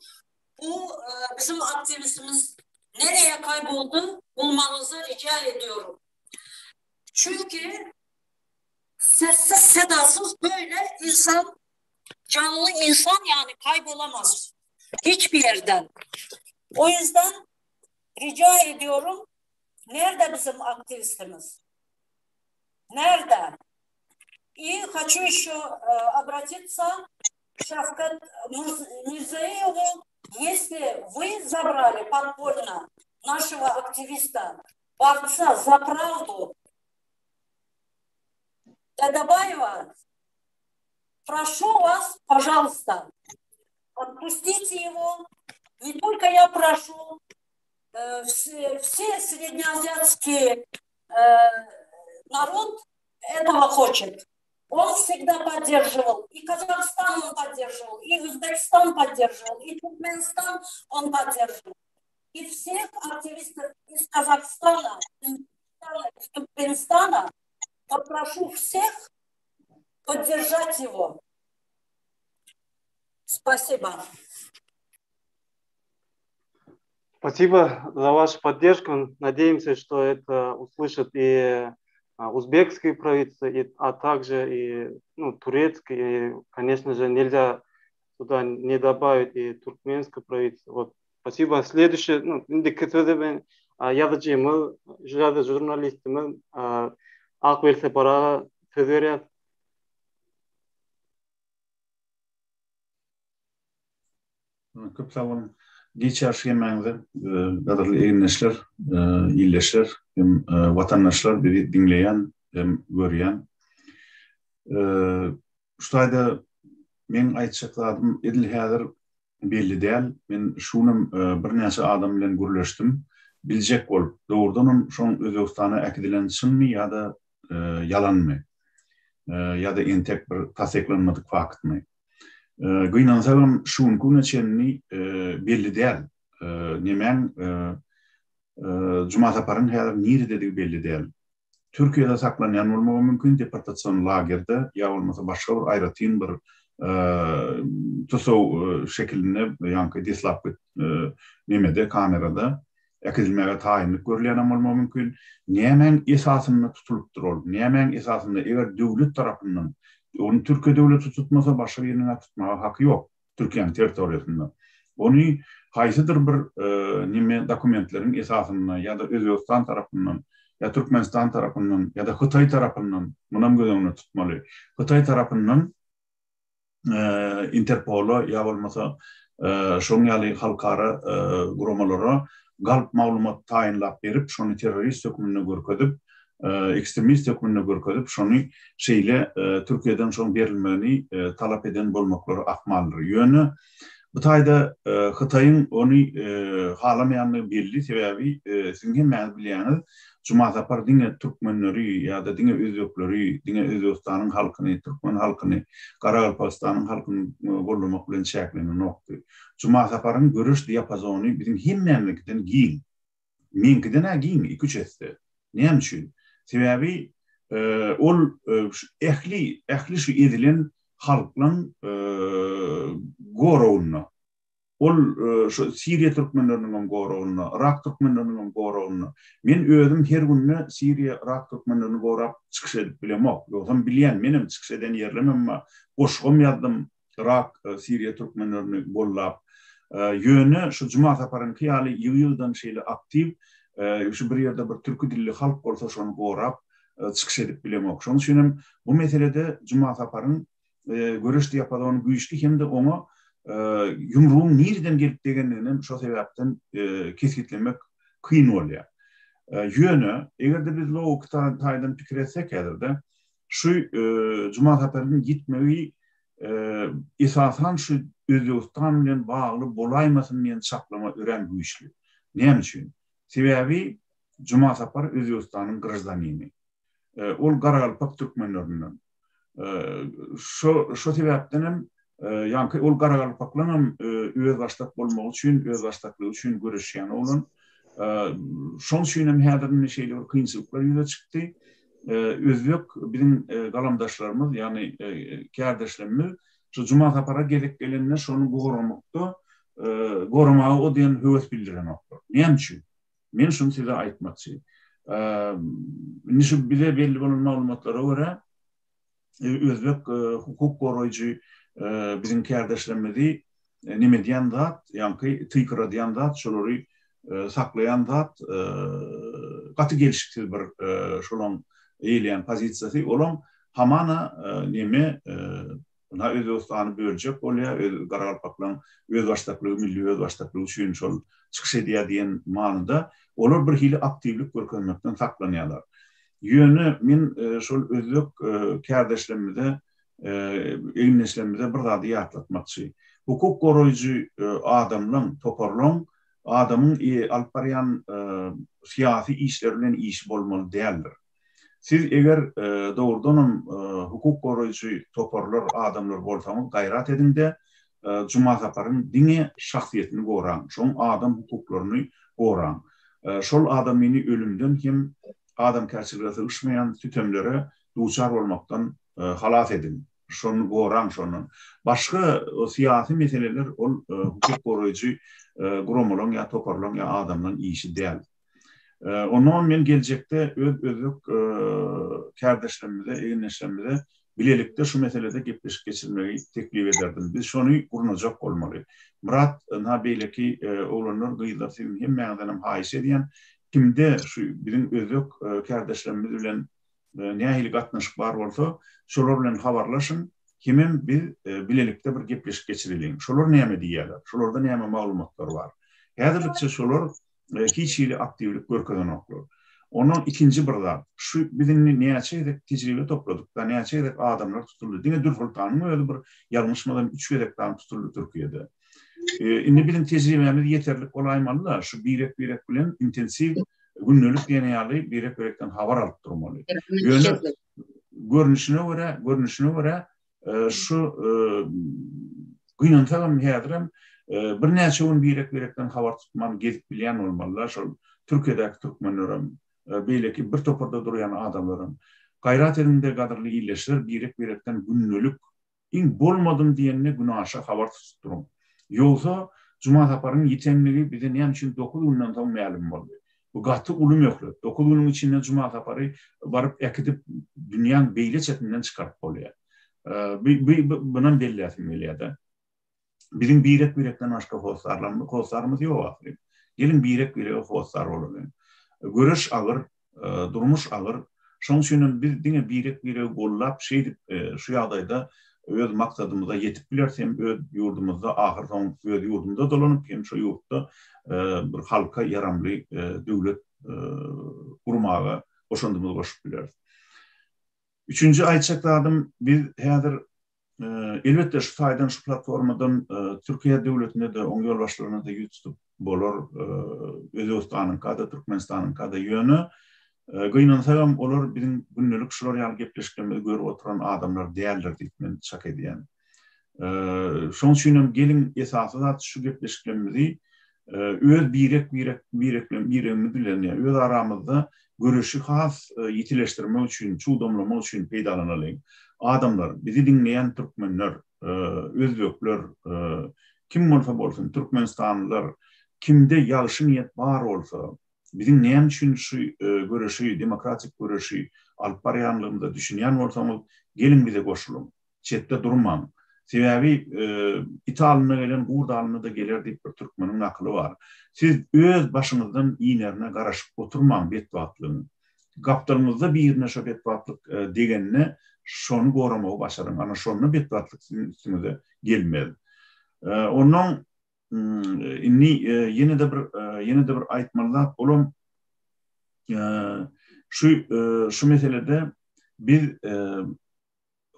Bu e, bizim aktivistimiz nereye kayboldu bulmanızı rica ediyorum. Çünkü sessiz sedasız böyle insan canlı insan yani kaybolamaz. Hiçbir yerden. O yüzden rica ediyorum nerede bizim aktivistimiz? Nerede? И хочу еще обратиться к Шавкат Мирзиёеву. Если вы забрали подпольно нашего активиста, борца за правду Дадабаева, прошу вас, пожалуйста, отпустите его. Не только я прошу, все, все среднеазиатские народ этого хочет. Он всегда поддерживал, и Казахстан он поддерживал, и Узбекистан поддерживал, и Туркменистан он поддерживал. И всех активистов из Казахстана, из Туркменистана попрошу всех поддержать его. Спасибо. Спасибо за вашу поддержку. Надеемся, что это услышат и узбекское правительство, и, а также и ну, турецкое. И, конечно же, нельзя туда не добавить и туркменское правительство. Вот. Спасибо. Следующее, ну, indiki sözi men ýazyjymyz, ýazyjy žurnalistimiz Ak Welsapar aga söz berýär. Köp sag boluň. Giç ýaşy hemmäňize, gadyrly egindeşler, ildeşler hem watandaşlar bizi diňleýän hem görýän. Şu taýda meň aýtjak zadym edil häzir belli däl. Men şu günem birnäçe adam bilen gürleşdim. Biljek bolup, dogrudanam şoň Özbegistana äkidilen çynmy ýa-da ýalanmy? Ýa-da entek bir tassyklanmadyk faktmy? Gynansagam şu günki güne çenli belli däl. Nemäň Juma Saparyň häzir nirededigi belli däl. Türkiýede saklanýan bolmagy mümkin, deportasion lagerde ýa bolmasa başga bir aýratyn bir tussag şekilinde ýaňky deslapky nemede, kamerada äkidilmäge taýynlyk görülýänem bolmagy mümkin. Nämäň esasynda tutulypdyr ol? Nämäň esasynda? Eger döwlet tarapyndan, ony Türkiýe döwleti tutmasa, başga biriniň-ä tutmaga haky ýok Türkiýäniň territoriýasynda. Ony haýsydyr bir neme dokumentleriň esasynda ýa-da Özbegistan tarapyndan, ýa Türkmenistan tarapyndan, ýa-da Hytaý tarapyndan, munam göz öňünde tutmaly, Hytaý tarapyndan Interpola ýa bolmasa şoň ýaly halkara guramalara galp maglumat taýynlap berip, şony terrorist hökmünde görkezip, ekstremist hökmünde görkezip, şony şeýle Türkiýeden şoň berilmegini talap eden bolmaklary ahmaldyr. Ýöne bu taýda Hytaýyň ony halamaýandygy belli, sebäbi siziň hemmäňiz bilýäňiz, Juma Sapar diňe türkmenleri ýa-da diňe özbekleri, diňe Özbegistanyň halkyny, türkmen halkyny, Garagalpagystanyň halkyny goldamak bilen çäklenenokdy. Juma Saparyň göreş diapazony biziň hemmämiziňkiden giň. Meňkiden-ä giň iki-üç esse. Näme üçin? Sebäbi ol ähli, ähli şu ezilen halklaň goragynda. Ol şu Siriýa türkmenleriniňem goragynda, Yrak türkmenleriniňem goragynda. Men özüm her günde Siriýa, Yrak türkmenlerini gorap çykyş edip bilemok. Ýogsam bilýän, menem çykyş eden ýerlemem bar. Goşgam ýazdym Yrak, Siriýa türkmenlerini gollap. Ýöne şu Juma Saparyňky ýaly ýygy-ýygydan şeýle aktiw, şu bir ýerde bir türki dilli halk bolsa şony gorap çykyş edip bilemok. Şonuň üçinem bu meselede Juma Saparyň göreş diapazony güýçli hem-de oňa ýumrugyň nireden gelip degendigini şo sebäpden kesgitlemek kyn bolýar. Ýöne, eger-de biz logiki taýdan pikir etsek häzirde, şu Juma Saparyň ýitmegi esasan şu Özbegistan bilen bagly bolaýmasyn diýen çaklama örän güýçli. Näme üçin? Sebäbi. Juma Sapar Özbegistanyň graždanini. Ol garagalpak türkmenlerinden. Şo şo sebäpden hem ýaňky ol garagalpaklaryň özbaşdak bolmagy üçin, özbaşdaklygy üçin göreşýän oglan. Şoň üçin hem häzir indi şeýle bir kynçylyklar ýüze çykdy. Özbek biziň galamdaşlarymyz, ýagny kärdeşlerimiz şu Juma Sapara gezek gelende şony goramakda, goramaga o diýen höwes bildirenoklar. Näme üçin? Men şuny size aýtmakçy. Indi şu bize belli bolan maglumatlara görä, özbek hukuk goraýjy biziň kärdeşlerimizi neme edýän zat, ýaňky tyýkyradýan zat, şolary saklaýan zat gaty gelşiksiz bir şolaň eýeleýän pozisiýasy. Olam hamana neme Ynha Özbegistany böljek bolýar, öz garagalpaklaryň özbaşdaklygy, milli özbaşdaklygy üçin şol çykyş edýär diýen manyda olar bir hili aktiwlik görkezmekden saklanýarlar. Ýöne men şol özbek kärdeşlerimize, egindeşlerimize bir zady ýatlatmakçy. Hukuk goraýjy adamlaň, toparlaň adamyň alyp barýan syýasy işleri bilen işi bolmaly däldir. Siz eger dogrudanam hukuk goraýjy toparlar, adamlar bolsaňyz gaýrat ediňde Juma Saparyň diňe şahsyýetini goraň, şoň adam hukuklaryny goraň. Şol adamyny ölümden hem adamkärçilige sygyşmaýan sütemlere duçar bolmakdan halas ediň. Şony goraň şondan. Başga syýasy meseleler ol hukuk goraýjy guramalaň ýa toparlaň ýa adamlaň işi däl. Onnoňam men geljekde öz özbek kärdeşlerimize, egindeşlerimize bilelikde şu meselede gepleşik geçirmegi teklip ederdim. Biz şony gurnajak bolmaly. Myrat, ynha beýleki oglanlar, gyzlar siziň hemmäňizdenem haýyş edýän, kimde şu biziň özbek kärdeşlerimiz bilen nähili gatnaşyk bar bolsa, şolar bilen habarlaşyň, hemem biz bilelikde bir gepleşik geçireliň. Şolar näme diýýärler? Şolarda näme maglumatlar bar? Häzirlikçe şolar hiç hili aktiwlik görkezenoklar. Ondan ikinji bir zat, şu biz indi näçe gezek tejribe topladyk-da, näçe gezek adamlar tutuldy. Diňe Dürsoltanyň özi bir ýalňyşmasam üç gezek dagy tutuldy Türkiýede. Indi biziň tejribämiz ýeterlik bolaýmaly-da, şu birek-birek bilen intensiw gündelik diýen ýaly birek-birekden habar alyp durmaly. Ýöne görnüşine görä, görnüşine görä Şu gynansagam häzirem birnäçe gün birek-birekden habar tutman gezip bilýän bolmalylar şol Türkiýedäki türkmenlerem, beýleki bir toparda durýan adamlaram. Gaýrat ediňde gadyrly ildeşler birek-birekden gündelik iň bolmadym diýende günaşa habar tutup duruň. Ýogsa Juma Saparyň ýitenligi bize näme üçin dokuz günden soň mälim boldy. Bu gaty uly möhlet. Dokuz günüň içinde Juma Sapary baryp äkidip dünýäň beýle çetinden çykaryp bolýar. Bu bunam belläsim gelýär-de. Biziň birek-birekden başga hossarlarymyz, hossarymyz ýok ahyryn. Geliň birek-birege hossar bolalyň. Göreş agyr, Durmuş agyr. Şonuň üçin hem biz diňe birek-biregi gollap, şeýdip şu ýagdaýda öz maksadymyza ýetip bileris hem öz ýurdumyzda ahyrsoňy öz ýurdumyza dolanyp hem şu ýurtda bir halka ýaramly döwlet gurmaga goşandymyzy goşup bileris. Üçünji aýtjak zadym, biz häzir Elbetde şu taýdan şu platformadan Türkiýe döwletine-de, oň ýolbaşçylaryna-da ýüz tutup bolar, Özbegistanyňka-da, Türkmenistanyňka-da. Ýöne gynansagam olar biziň gündelik şular ýaly gepleşiklerimizi görüp oturan adamlar däldir diýip men çak edýän. Şonuň üçin hem geliň esasy zat şu gepleşiklerimizi öz birek-birek birek-biregimiz bilen ýa öz aramyzda göreşi has ýitileşdirmek üçin, çugdamlamak üçin peýdalanalyň. Adamlar, bizi diňleýän türkmenler, özbekler, kim bolsa bolsun, türkmenistanlylar, kimde ýagşy niýet bar bolsa, biziň näme üçin şu göreşi, demokratik göreşi alyp barýanlygymyza düşünýän bolsaňyz, geliň bize goşulyň. Çetde durmaň. Sebäbi it alnyna gelen gurt alnyna-da geler diýip bir türkmeniň nakyly bar. Siz öz başyňyzdan inerine garaşyp oturmaň betbagtlygyň. Gapdalyňyzda birine şo betbagtlyk degende şony goramagy başaryň. Ana şonda betbagtlyk siziň üstüňize gelmez. Onnoň indi ýene-de bir ýene-de bir aýtmaly zat olam şu şu meselede biz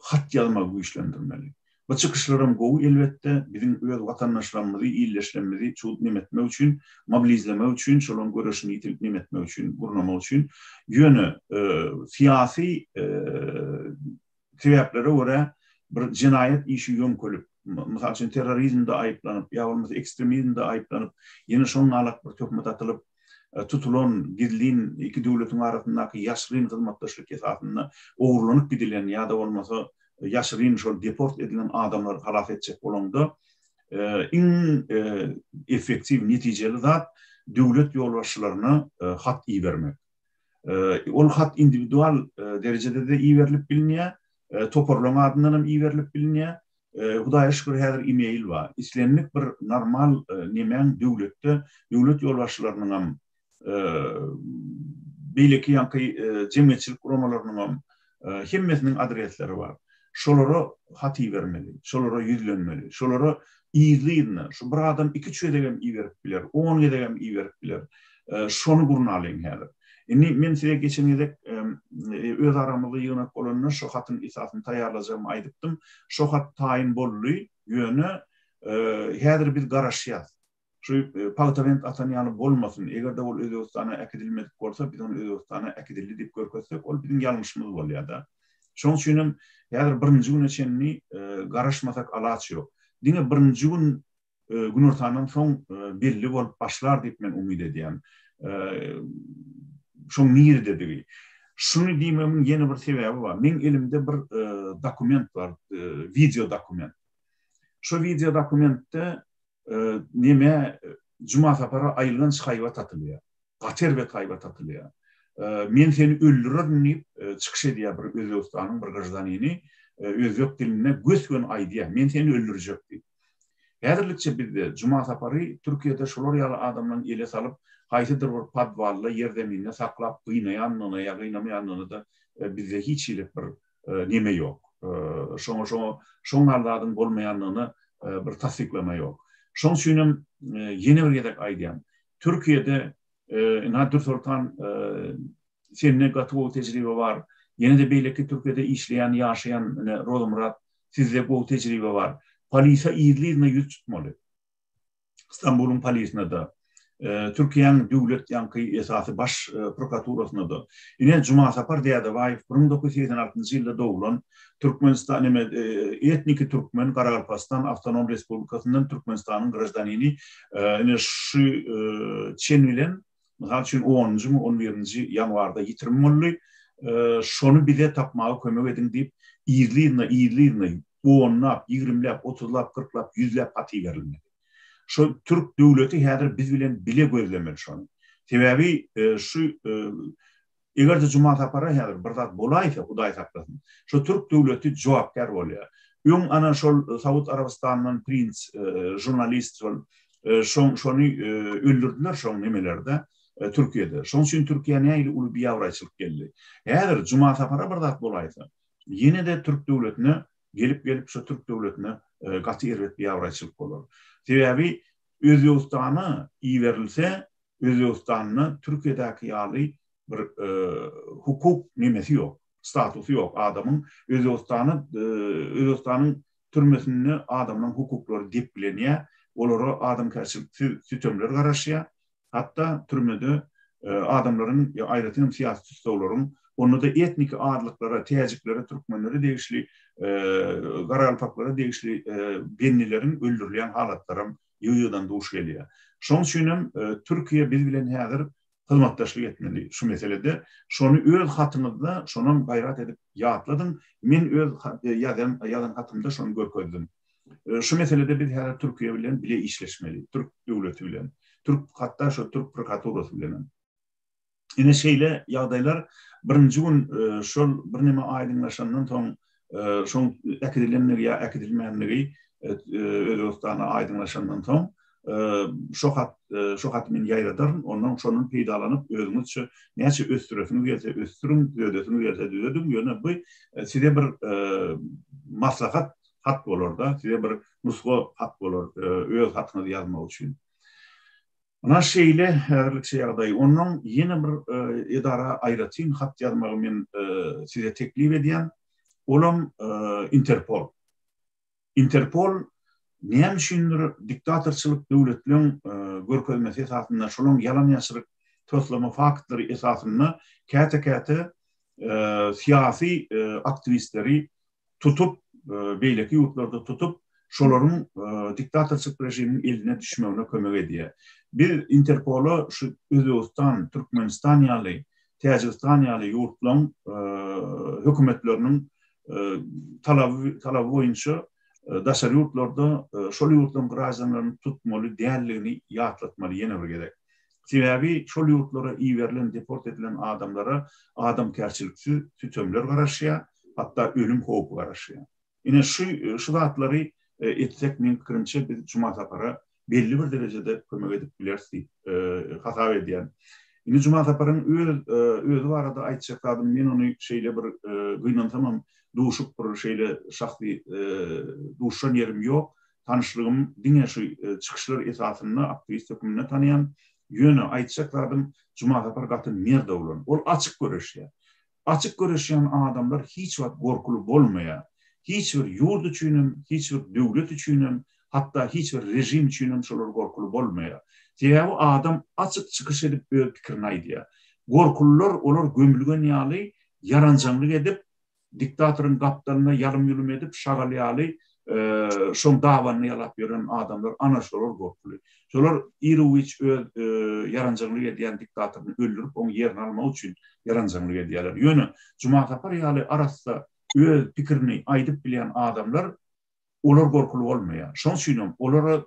hat ýazmagy güýçlendirmeli. Bu çykyşlaram gowy elbetde, biziň öz watandaşlarymyzy, ildeşlerimizi çuwup neme etmek üçin, mobilizlemek üçin, şolaryň göreşini ýitirip neme etmek üçin, gurnamak üçin. Ýöne syýasy sebäplere görä bir jenaýat işi ýöňkelip, mysal üçin terrorizmde aýyplanyp ýa bolmasa ekstremizmde aýyplanyp, ýene şoň galak bir töhmet atylyp tutulan, gizlin iki döwletiň arasyndaky ýaşyryn hyzmatdaşlyk esasynda ogurlanyp gidilen ýa-da bolmasa ýaşyryn şol deport edilen adamlary halas etjek bolaňda iň effektiw, netijeli zat döwlet ýolbaşçylaryna hat ibermek. Ol hat indiwidual derejede-de iberilip bilinýär, toparlaryň adyndan hem iberilip bilinýär. Hudaýa şükür häzir e-mail bar. Islendik bir normal nemäň döwletde, döwlet ýolbaşçylarynyňam beýleki ýaňky jemgyýetçilik guramalarynyňam hemmesiniň adresleri bar. Şolara hat ibermeli, şolara ýüzlenmeli, şolara yzly-yzyna, şu bir adam iki-üç gezegem iberip biler, on gezegem iberip biler. Şony gurnalyň häzir. Indi men size geçen gezek öz aramyzda ýygnak bolanda şo hatyň esasyny taýýarlajagymy aýdypdym. Şo hat taýyn boldy, ýöne häzir biz garaşýas. Şu pagtabent atan ýaly bolmasyn. Eger-de ol Özbegistana äkidilmedik bolsa, biz ony Özbegistana äkidildi diýip görkezsek, ol biziň ýalňyşymyz bolýar-da. Şonuň üçin hem häzir birinji güne çenli garaşmasak alaç ýok. Diňe birinji gün günortandan soň belli bolup başlar diýip men umyt edýän. Şoň nirededigi. Şuny diýmegiň ýene bir sebäbi bar. Meň elimde bir dokument bar, wideo dokument. Şo wideo dokumentde neme Juma Sapara aýylganç haýbat atylýar. Gaty erbet haýbat atylýar. Men seni öldürerin diýip çykyş edýär bir Özbegistanyň bir graždanini özbek dilinde gös-göni aýdýar. Men seni öldürjek diýip. Häzirlikçe bizde Juma Sapary Türkiýede şolar ýaly adamlaryň ele salyp haýsydyr bir podwalda, ýerzeminde saklap gynaýandygyna ýa gynamaýandygyna-da bizde hiç hili bir neme ýok. Şoňa şoňa şoň ýaly zadyň bolmaýandygyna bir tassyklama ýok. Şoň üçin hem ýene bir gezek aýdýan. Türkiýede ynha Dürsoltan sende gaty gowy tejribe bar. Ýene-de beýleki Türkiýede işleýän, ýaşaýan ine Rozymyrat sizde gowy tejribe bar. Polise yzly-yzyna ýüz tutmaly. Stambulyň polisine-de, Türkiýäň döwlet ýaňky esasy baş prokuraturasyna-da. Ine, Jumasapar Dädebaýew 1986-njy ýylda doglan, Türkmenistan, neme, etniki türkmen, Garagalpagystan Awtonom Respublikasyndan Türkmenistanyň graždanini, ine, şu çen bilen, mysal üçin, onunjymy, on birinji ýanwarda ýitirim boldy, şony bize tapmaga kömek ediň diýip, yzly-yzyna, yzly-yzyna onlap, ýigrimläp, otuzlap, kyrklap, ýüzläp hat iberilmeli. Şo türk döwleti häzir biz bilen bile gözlemeli şony. Sebäbi şu eger-de Juma Sapara häzir bir zat bolaýsa, Hudaý saklasyn, şo türk döwleti jogapkär bolýar. Öň ana şol Saud Arabystanyndan princ, žurnalist şol şoň şony öldürdiler şoň nemelerde Türkiýede. Şoň üçin Türkiýä nähili uly biabraýçylyk geldi. Häzir Juma Sapara bir zat bolaýsa, Ýene-de türk döwletine gelip-gelip şo türk döwletine gaty erbet biabraýçylyk bolar. Sebäbi Özbegistana iberilse, Özbegistanda Türkiýedäki ýaly bir hukuk nemesi ýok, statusy ýok adamyň. Özbegistana Özbegistanyň türmesinde adamlaryň hukuklary depgilenýär, olara adamkärçiliksiz sütemler garaşýar. Hatda türmede adamlaryň, aýratyn hem syýasy tussaglaryň, onda-da etniki azlyklara, täjiklere, türkmenlere degişli, garagalpaklara degişli bendileriň öldürilýän halatlaram ýygy-ýygydan duş gelýär. Şonuň üçin hem Türkiýe biz bilen häzir hyzmatdaşlyk etmeli şu meselede. Şony öz hatyňyzda şonam gaýrat edip ýatladyň. Men öz ýazan ýazan hatymda şony görkezdim. Şu meselede biz häzir Türkiýe bilen bile işleşmeli, türk döwleti bilen, türk hatda şo türk prokuraturasy bilen hem. Ine şeýle ýagdaýlar birinji gün şol birneme aýdyňlaşandan soň şoň äkidilenligi ýa äkidilmänligi Özbegistana aýdyňlaşandan soň şo hat şo haty men ýaýradaryn, ondan şondan peýdalanyp özüňizçe näçe ösdüresiňiz gelse ösdüriň, düzedesiňiz gelse düzediň, ýöne bu size bir maslahat hat bolar-da, size bir nusga hat bolar öz hatyňyzy ýazmak üçin. Ynha şeýle häzirlikçe ýagdaý. Ondan ýene bir edara aýratyn hat ýazmagy men size teklip edýän. Olam Interpol. Interpol näme üçindir diktatorçylyk döwletleň görkezmesi esasynda, şolaň ýalan-ýaşryk toslama faktlary esasynda käte-käte syýasy aktiwistleri tutup, beýleki ýurtlarda tutup, şolaryň diktatorçylyk režimiň eline düşmegine kömek edýär. Biz Interpola şu Özbegistan, Türkmenistan ýaly, Täjigistan ýaly ýurtlaryň hökümetleriniň talaby talaby boýunça daşary ýurtlarda şol ýurtlaryň graždanlaryny tutmaly däldigini ýatlatmaly ýene bir gezek. Sebäbi şol ýurtlara iberilen, deport edilen adamlara adamkärçiliksiz sütemler garaşýar, hatda ölüm howpy garaşýar. Ine şu şu zatlary etsek meň pikirimçe biz Juma Sapara belli bir derejede kömek edip bileris diýip hasap edýän. Indi Juma Saparyň öz özi barada aýtjak zadym men ony şeýle bir gynansamam duşup bir şeýle şahsy duşan ýerim ýok. Tanyşlygym diňe şu çykyşlar esasynda aktiwist hökmünde tanaýan. Ýöne aýtjak zadym Juma Sapar gaty mert oglan. Ol açyk göreşýär. Açyk göreşýän adamlar hiç wagt gorkuly bolmaýar. Hiç bir ýurt üçinem, hiç bir döwlet üçinem, hatda hiç bir režim üçinem şolar gorkuly bolmaýar. Sebäbi adam açyk çykyş edip öz pikirini aýdýar. Gorkulylar olar gömülgen ýaly ýaranjaňlyk edip, Diktatoryň gapdalynda ýalym-ýulum edip, şagal ýaly şoň dabanyny ýalap ýören adamlar ana şolar gorkuly. Şolar iru-giç öz ýaranjaňlyk edýän diktatoryny öldürip, oň ýerini almak üçin ýaranjaňlyk edýärler. Ýöne Jumasapar ýaly arassa öz pikirini aýdyp bilýän adamlar olar gorkuly bolmaýar. Şoň üçinem olara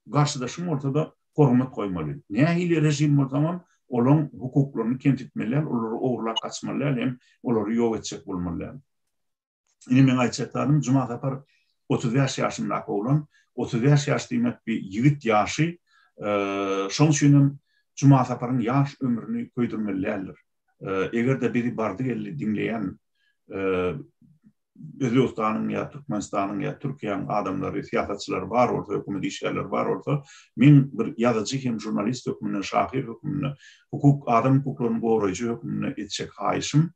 Garşydaşyň bolsa-da hormat goýmaly. Nähili režim bolsaňam, olaň hukuklaryny kemsitmeli däl, olary ogurlap gaçmaly däl hem olary ýok etjek bolmaly däl. Indi meň aýtjak zadym, Juma Sapar 35 ýaşyndaky oglan, 35 ýaş diýmek bir ýigit ýaşy, şoň üçin hem Juma Saparyň ýaş ömrüni köýdürmeli däldir. Eger-de bizi bardy-geldi diňleýän Özbegistanyň ýa Türkmenistanyň ýa Türkiýäniň adamlary, syýasatçylary bar bolsa, hökümet işgärleri bar bolsa, men bir ýazyjy hem žurnalist hökmünde, şahyr hökmünde, hukuk, adam hukuklaryny goraýjy hökmünde etjek haýyşym,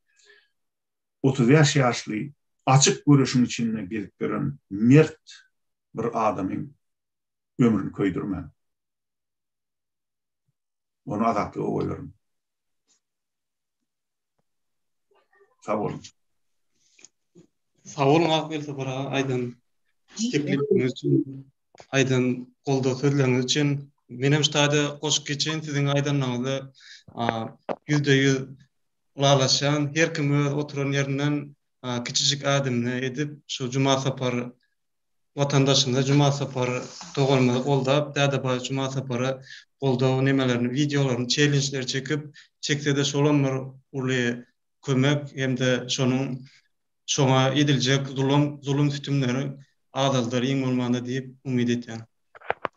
35 ýaşly, açyk göreşiň içinde gezip ýören mert bir adamyň ömrüni köýdürmäň. Ony azatlyga goýberiň. Sag boluň. Sag boluň Akbel Sapar aga aýdan teklipiňiz üçin, aýdan goldaw sözleriňiz üçin. Menem şu taýda goşup geçeýin siziň aýdanlaryňyza 100% ylalaşýan. Her kim öz oturan ýerinden kiçijik ädimini edip şu Juma Sapar watandaşymyza Juma Sapar doganymyzy goldap, Dädebaý Juma Sapara goldaw nemelerini, wideolaryny, çellenjleri çekip, çekse-de şolam bir uly kömek hem-de şonuň şoňa ediljek zulum, zulum sütümleri azaldar iň bolmanda diýip umyt etýän.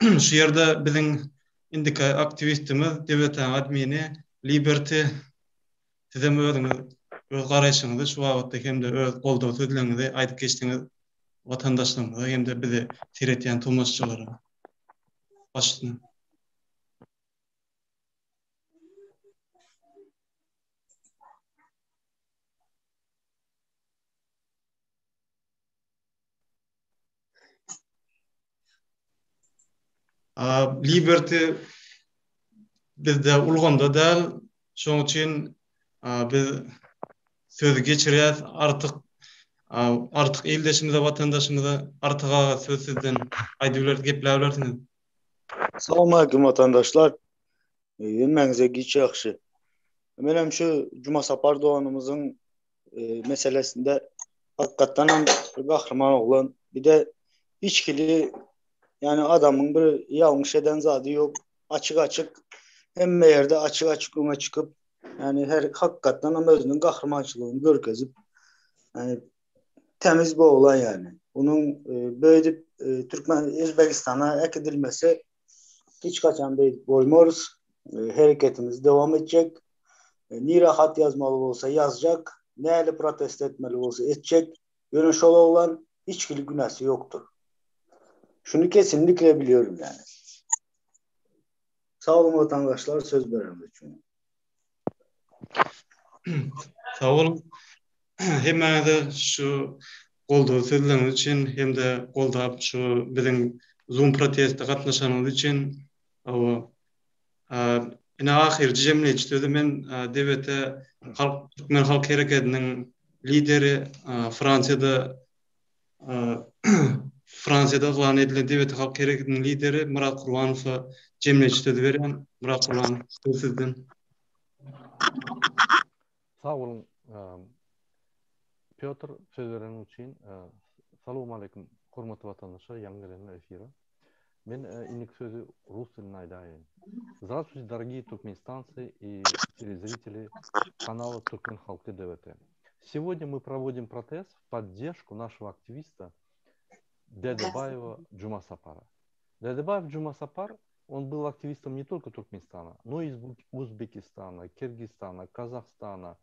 Şu ýerde biziň indiki aktiwistimiz, DWT-niň admini Liberty sizem özüňiz öz garaýşyňyzy şu babatda hem-de öz goldaw sözleriňizi aýdyp geçseňiz watandaşlarymyza hem-de bizi seretýän tomaşaçylara. Baş üstüne. Liberty bizde ulgamda däl, şoň üçin biz sözi geçirýäs Artyk Artyk ildeşimize, watandaşymyza Artyk aga söz sizden aýdybiler, gepläbilersiňiz. Salowmaleýkim watandaşlar. Hemmäňize giç ýagşy. Menem şu Jumasapar doganymyzyň meselesinde hakykatdan hem bir gahryman oglan. Bir de hiç hili yani adamyň bir ýalňyş eden zady ýok. Açyk açyk hemme ýerde açyk açyk öňe çykyp yani her hakykatdan hem özüniň gahrymançylygyny görkezip yani temiz bir oglan yani. Onuň e, beýdip e, Türkmen Özbegistana äkidilmesi hiç haçan beýdip bolmarys. E, hereketimiz dowam etjek. E, nire hat ýazmaly bolsa ýazjak, näle protest etmeli bolsa etjek. Ýöne şol oglan hiç hili günäsi ýokdur. Şuny kesinlikle biliyorum yani. Sag boluň watandaşlar söz bereniňiz üçin. Sag boluň. Hemmäňize şu. goldaw sözleriňiz üçin hem-de goldap şu biziň Zoom proteste gatnaşanyňyz üçin. Hawa. Ine ahyrky jemleýji sözi men DWT halk türkmen halk herekediniň lideri Fransiýada Fransiýada yglan edilen DWT halk hereketiniň lideri Myrat Gurbanowa jemleýji sözi berýän. Myrat Gurbanow söz sizden. Sag boluň Pýotr söz bereniň üçin. Salowmaleýkim hormatly watandaşlar ýaňy gelenler efire. Men indiki sözi rus dilinde aýdaýyn. Здравствуйте, дорогие туркменистанцы и телезрители канала Туркмен Халкы ДВТ. Сегодня мы проводим протест в поддержку нашего активиста Дедебаева Джумасапара. Дедебаев Джумасапар, он был активистом не только Туркменистана, но и из Узбекистана, Киргизстана, Казахстана,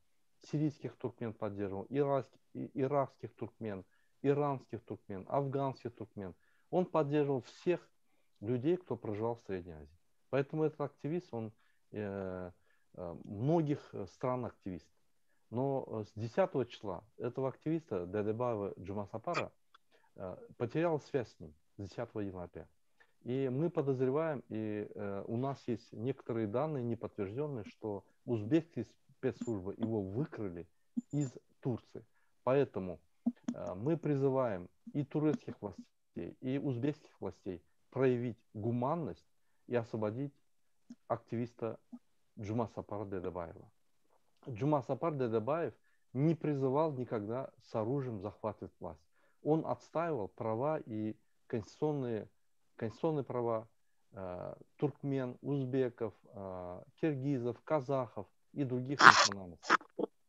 сирийских туркмен поддерживал, иракских туркмен, иранских туркмен, афганских туркмен. Он поддерживал всех людей, кто проживал в Средней Азии. Поэтому этот активист, он э, э, многих стран активист. Но с 10 числа этого активиста Дедебаева Джумасапара э, потерял связь с ним с 10 января. И мы подозреваем, и э, у нас есть некоторые данные неподтвержденные, что узбекские спецслужбы его выкрали из Турции. Поэтому э, мы призываем и турецких властей, и узбекских властей проявить гуманность и освободить активиста Джума Сапара Дедебаева. Джума Сапар Дедебаев не призывал никогда с оружием захватывать власть. Он отстаивал права и конституционные, конституционные права э, туркмен, узбеков, э, киргизов, казахов и других национальностей.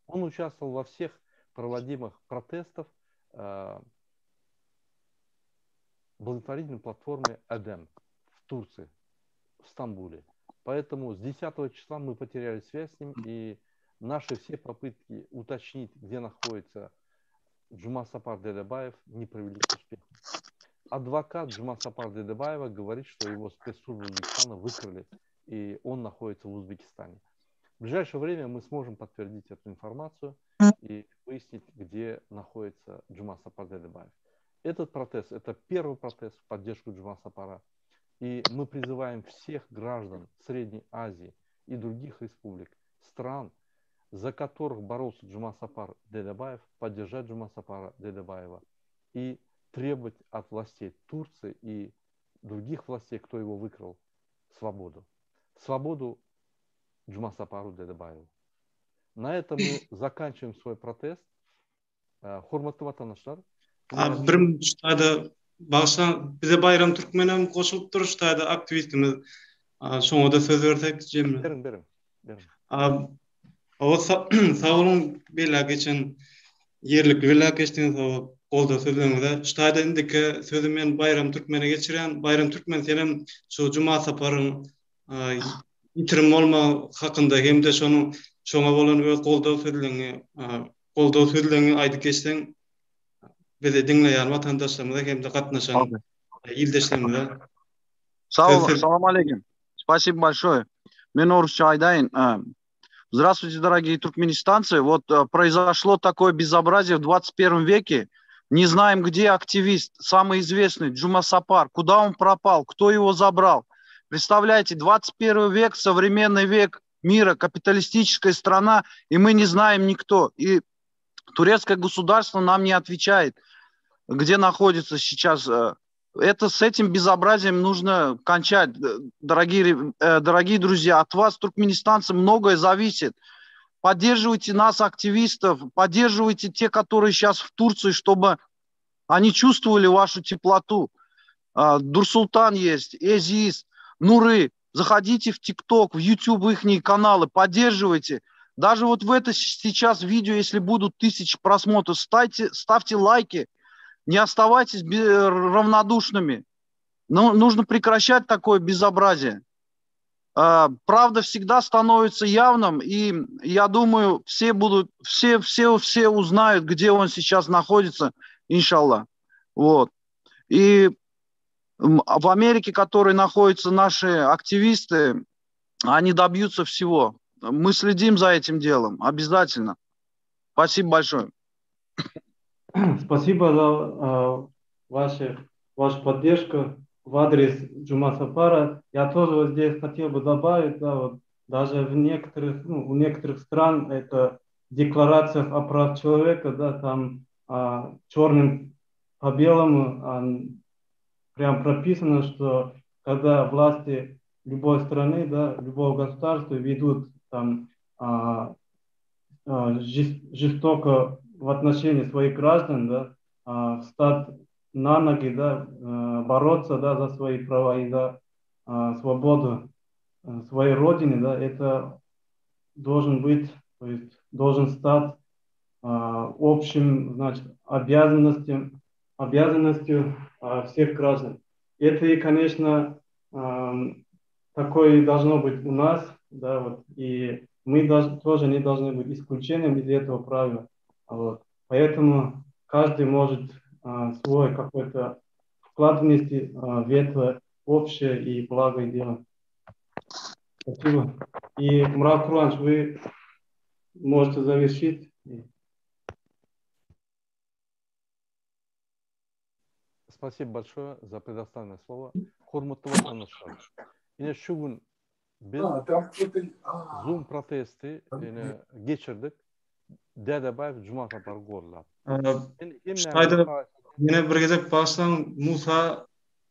Он участвовал во всех проводимых протестах э, благотворительной платформы «Эдем» в Турции, в Стамбуле. Поэтому с 10 числа мы потеряли связь с ним, и наши все попытки уточнить, где находится Джума Сапар Дедебаев, не привели к успеху. Адвокат Джума Сапар Дедебаева говорит, что его спецслужбы Узбекистана выкрали, и он находится в Узбекистане. В ближайшее время мы сможем подтвердить эту информацию и выяснить, где находится Джума Сапар Дедебаев. Этот протест – это первый протест в поддержку Джума Сапара. И мы призываем всех граждан Средней Азии и других республик, стран, за которых боролся Джума Сапар Дедебаев, поддержать Джума Сапара Дедебаева и требовать от властей Турции и других властей, кто его выкрал, свободу. Свободу Джума Сапару Дедебаеву. На этом мы заканчиваем свой протест. Hormatly watandaşlar. Bir ştada bagşa bize Baýram Türkmenem goşulypdyr ştada aktiwistimiz. Şoňa-da söz bersek jemle. Beriň, beriň. Beriň. O sag boluň bela geçen ýerlikli bela geçdiňiz o goldaw sözleriňize. Ştada indiki sözi men Baýram Türkmene geçirýän. Baýram Türkmen senem şu Juma Saparyň ýitirim bolmagy hakynda hem-de şonuň şoňa bolan öz goldaw sözleriňi goldaw sözleriňi aýdyp geçseň bizi diňleýän watandaşlarymyza hem-de gatnaşan ildeşlerimize. Sag boluň, salam aleýkum. Спасибо большое. Men orsça aýdaýyn. Здравствуйте, дорогие туркменистанцы. Вот произошло такое безобразие в 21 веке. Не знаем, где активист, самый известный, Джума Сапар, куда он пропал, кто его забрал. Представляете, 21 век, современный век мира, капиталистическая страна, и мы не знаем никто. И турецкое государство нам не отвечает, где находится сейчас. Это с этим безобразием нужно кончать, дорогие, дорогие друзья. От вас, туркменистанцы, многое зависит. Поддерживайте нас, активистов, поддерживайте те, которые сейчас в Турции, чтобы они чувствовали вашу теплоту. Дурсултан есть, Эзиз, Нуры. Заходите в ТикТок, в YouTube их каналы, поддерживайте. Даже вот в это сейчас видео, если будут тысячи просмотров, ставьте, ставьте лайки, не оставайтесь равнодушными. Но нужно прекращать такое безобразие. Правда всегда становится явным, и я думаю, все будут, все, все, все узнают, где он сейчас находится, иншалла. Вот. И в Америке, которые находятся наши активисты, они добьются всего. Мы следим за этим делом, обязательно. Спасибо большое. Спасибо за ваши, вашу поддержку в адрес Джума Сапара. Я тоже вот здесь хотел бы добавить, да, вот даже в некоторых, ну, у некоторых стран это декларациях о правах человека, да, там а, черным по белому а, прям прописано, что когда власти любой страны, да, любого государства ведут там а, а, жестоко в отношении своих граждан, да, а, встать на ноги, да, а, бороться, да, за свои права и за а, свободу а, своей родины, да, это должен быть, то есть должен стать а, общим, значит, обязанностью, обязанностью а, всех граждан. Это и, конечно, а, такое и должно быть у нас, да, вот, и мы должны, тоже не должны быть исключением из этого правила. Вот. Поэтому каждый может а, свой какой-то вклад внести а, в это общее и благое дело. Спасибо. И Мурат Куранч, вы можете завершить. Спасибо большое за предоставленное слово. Hormatly watandaşlar. Ine şu gün biz Zoom protesti ine geçirdik. Dädebaýew Juma Sapary gollap. Şaýda ýene bir gezek bagyşlaň Musa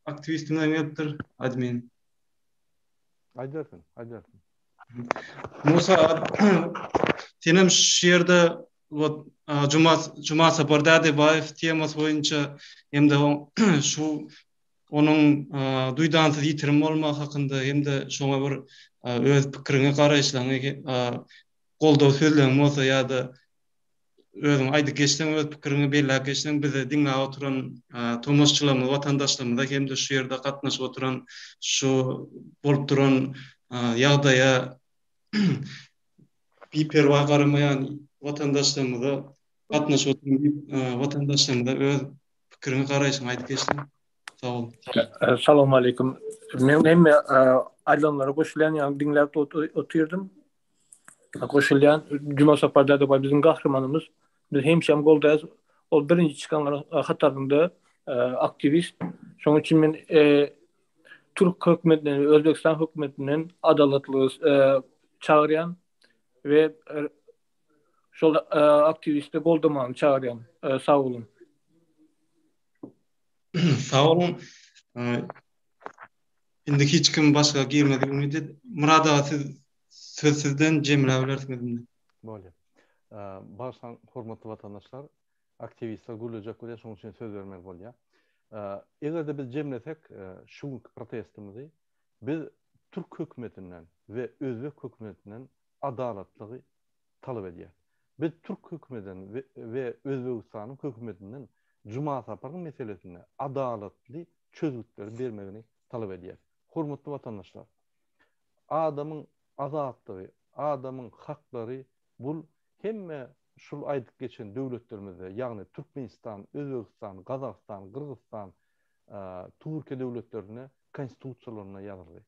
aktiwistimiz gelipdir admin. Aýdarsyň, aýdarsyň. Musa senem şu ýerde wot Juma Juma Sapar Dädebaýew temasy boýunça hem-de şu onuň duýdansyz ýitirim bolmagy hakynda hem-de şoňa bir öz pikiriňi, garaýyşlaryňy goldaw sözleriň bolsa ýa-da özüň aýdyp geçseň, öz pikiriňi belläp geçseň, bizi diňläp oturan tomaşaçylarymyz, watandaşlarymyza hem-de şu ýerde gatnaşyp oturan şu bolup duran ýagdaýa biperwaý garamaýan watandaşlarymyza, gatnaşyp oturan watandaşlarymyza öz pikiriňi, garaýşyňy aýdyp geçseň. Sag bol. Salowmaleýkim. Men hemme aýdylanlara goşulýan, ýagny diňläp otyrdym. Goşulýan Juma Sapar Dädebaý biziň gahrymanymyz. Biz hemişem goldaýas. Ol birinji çykanlaryň hatarynda aktiwist. Şonuň üçin men türk hökümetinden we Özbegistan hökümetinden adalatlygy çagyrýan we şol aktiwisti goldamagyny çagyrýan. Sag boluň. Sag boluň. Indi hiç kim başga girmez diýip umyt et. Myrat aga siz söz sizden jemläp bilersiňiz indi. Bolýar. Bagyşlaň hormatly watandaşlar. Aktiwistler gürlejek bolýar, şonuň üçin söz bermeli bolýar. Eger-de biz jemlesek şu günki protestimizi, biz türk hökümetinden we özbek hökümetinden adalatlygy talap edýäris. Biz türk hökümeden we Özbegistanyň hökümetinden Jumasaparyň meselesinde adalatly çözgütleri bermegini talap edýäris. Hormatly watandaşlar! Adamyň azatlygy, adamyň haklary bul hemme şul aýdyp geçen döwletlerimizde, ýagny Türkmenistan, Özbegistan, Gazagystan, Gyrgyzystan, Türkiýe döwletlerinde konstitusiýalarynda ýazylgy.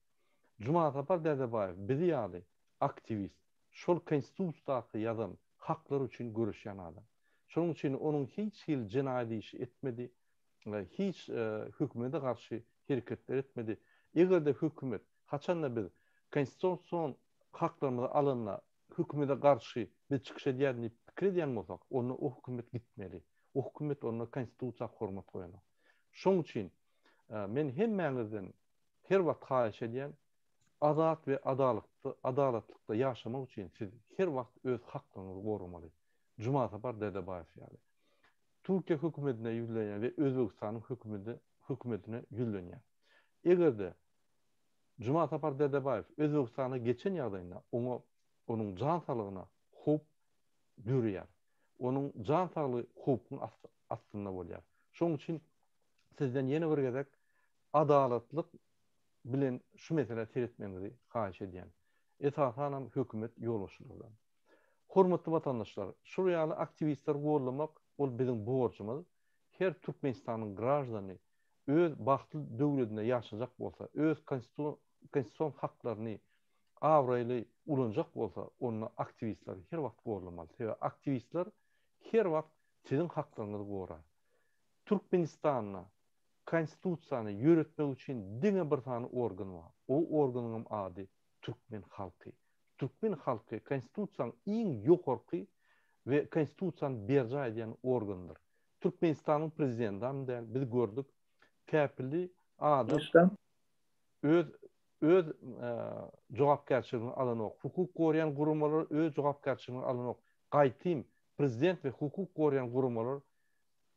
Jumasapar Dädebaýew bizi ýaly aktiwist, şol konstitusiýadaky ýazan haklar üçin göreşýän adam. Şonuň üçin onuň hiç hili jenaýat işi etmedi, hiç hökümete garşy hereketler etmedi. Eger-de hökümet, haçanda biz konstitusion haklarymyzy alanda hökümete garşy biz çykyş edýäris diýip pikir edýän bolsak, onda o hökümet gitmeli. O hökümet onda konstitusiýa hormat goýanok. Şonuň üçin men hemmäňizden her wagt haýyş edýän, Azat we adalatlykda ýaşamak üçin siz her wagt öz haklaryňyzy goramaly. Jumasapar Dädebaýew ýaly. Türkiýe hökümetine ýüzlenýän we Özbegistanyň hökümetine ýüzlenýän. Eger-de Jumasapar Dädebaýew Özbegistana geçen ýagdaýynda oňa onuň jan saglygyna howp döreýär. Onuň jan saglygy howpuň astynda bolýar. Şonuň üçin sizden ýene bir gezek adalatlyk bilen şu meselä seretmegiňizi haýyş edýän. Esasanam hökümet ýolbaşçylardan. Hormatly watandaşlar, şul ýaly aktiwistleri gollamak ol biziň borjumyz. Her Türkmenistanyň graždany öz bagtly döwledinde ýaşajak bolsa, öz konstitusion haklaryny abraýly ulanjak bolsa, onda aktiwistleri her wagt gollamaly. Sebäbi aktiwistler her wagt Siziň haklaryňyzy gorar. Türkmenistanda Konstitusiýany ýöretmek üçin diňe bir sany organ bar. O organyňam ady türkmen halky. Türkmen halky Konstitusiýanyň iň ýokarky we Konstitusiýany berjaý edýän organydyr. Türkmenistanyň prezidendam däl, biz gördük, käpilli adam öz öz jogapkärçiligini alanok. Hukuk goraýan guramalar öz jogapkärçiligini alanok. Gaýtym, prezident we hukuk goraýan guramalar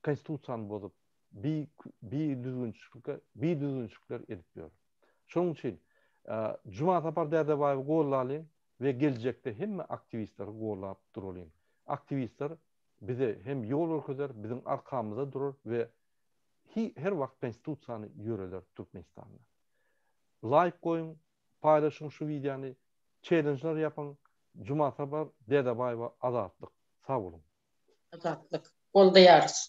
Konstitusiýany bozup, bi bi düzgünçilikler, bi düzgünçilikler edip ýör. Şonuň üçin Jumasapar Dädebaýewi gollalyň we geljekde hemme aktiwistleri gollap duralyň. Aktiwistler bize hem ýol görkezer, biziň arkamyzda durar we hi her wagt Konstitusiýany ýöreder Türkmenistanda. Laýk goýuň, paýlaşyň şu wideony, çellenjler ýapyň, Jumasapar Dädebaýewa azatlyk. Sag boluň. Azatlyk. Goldaýarys.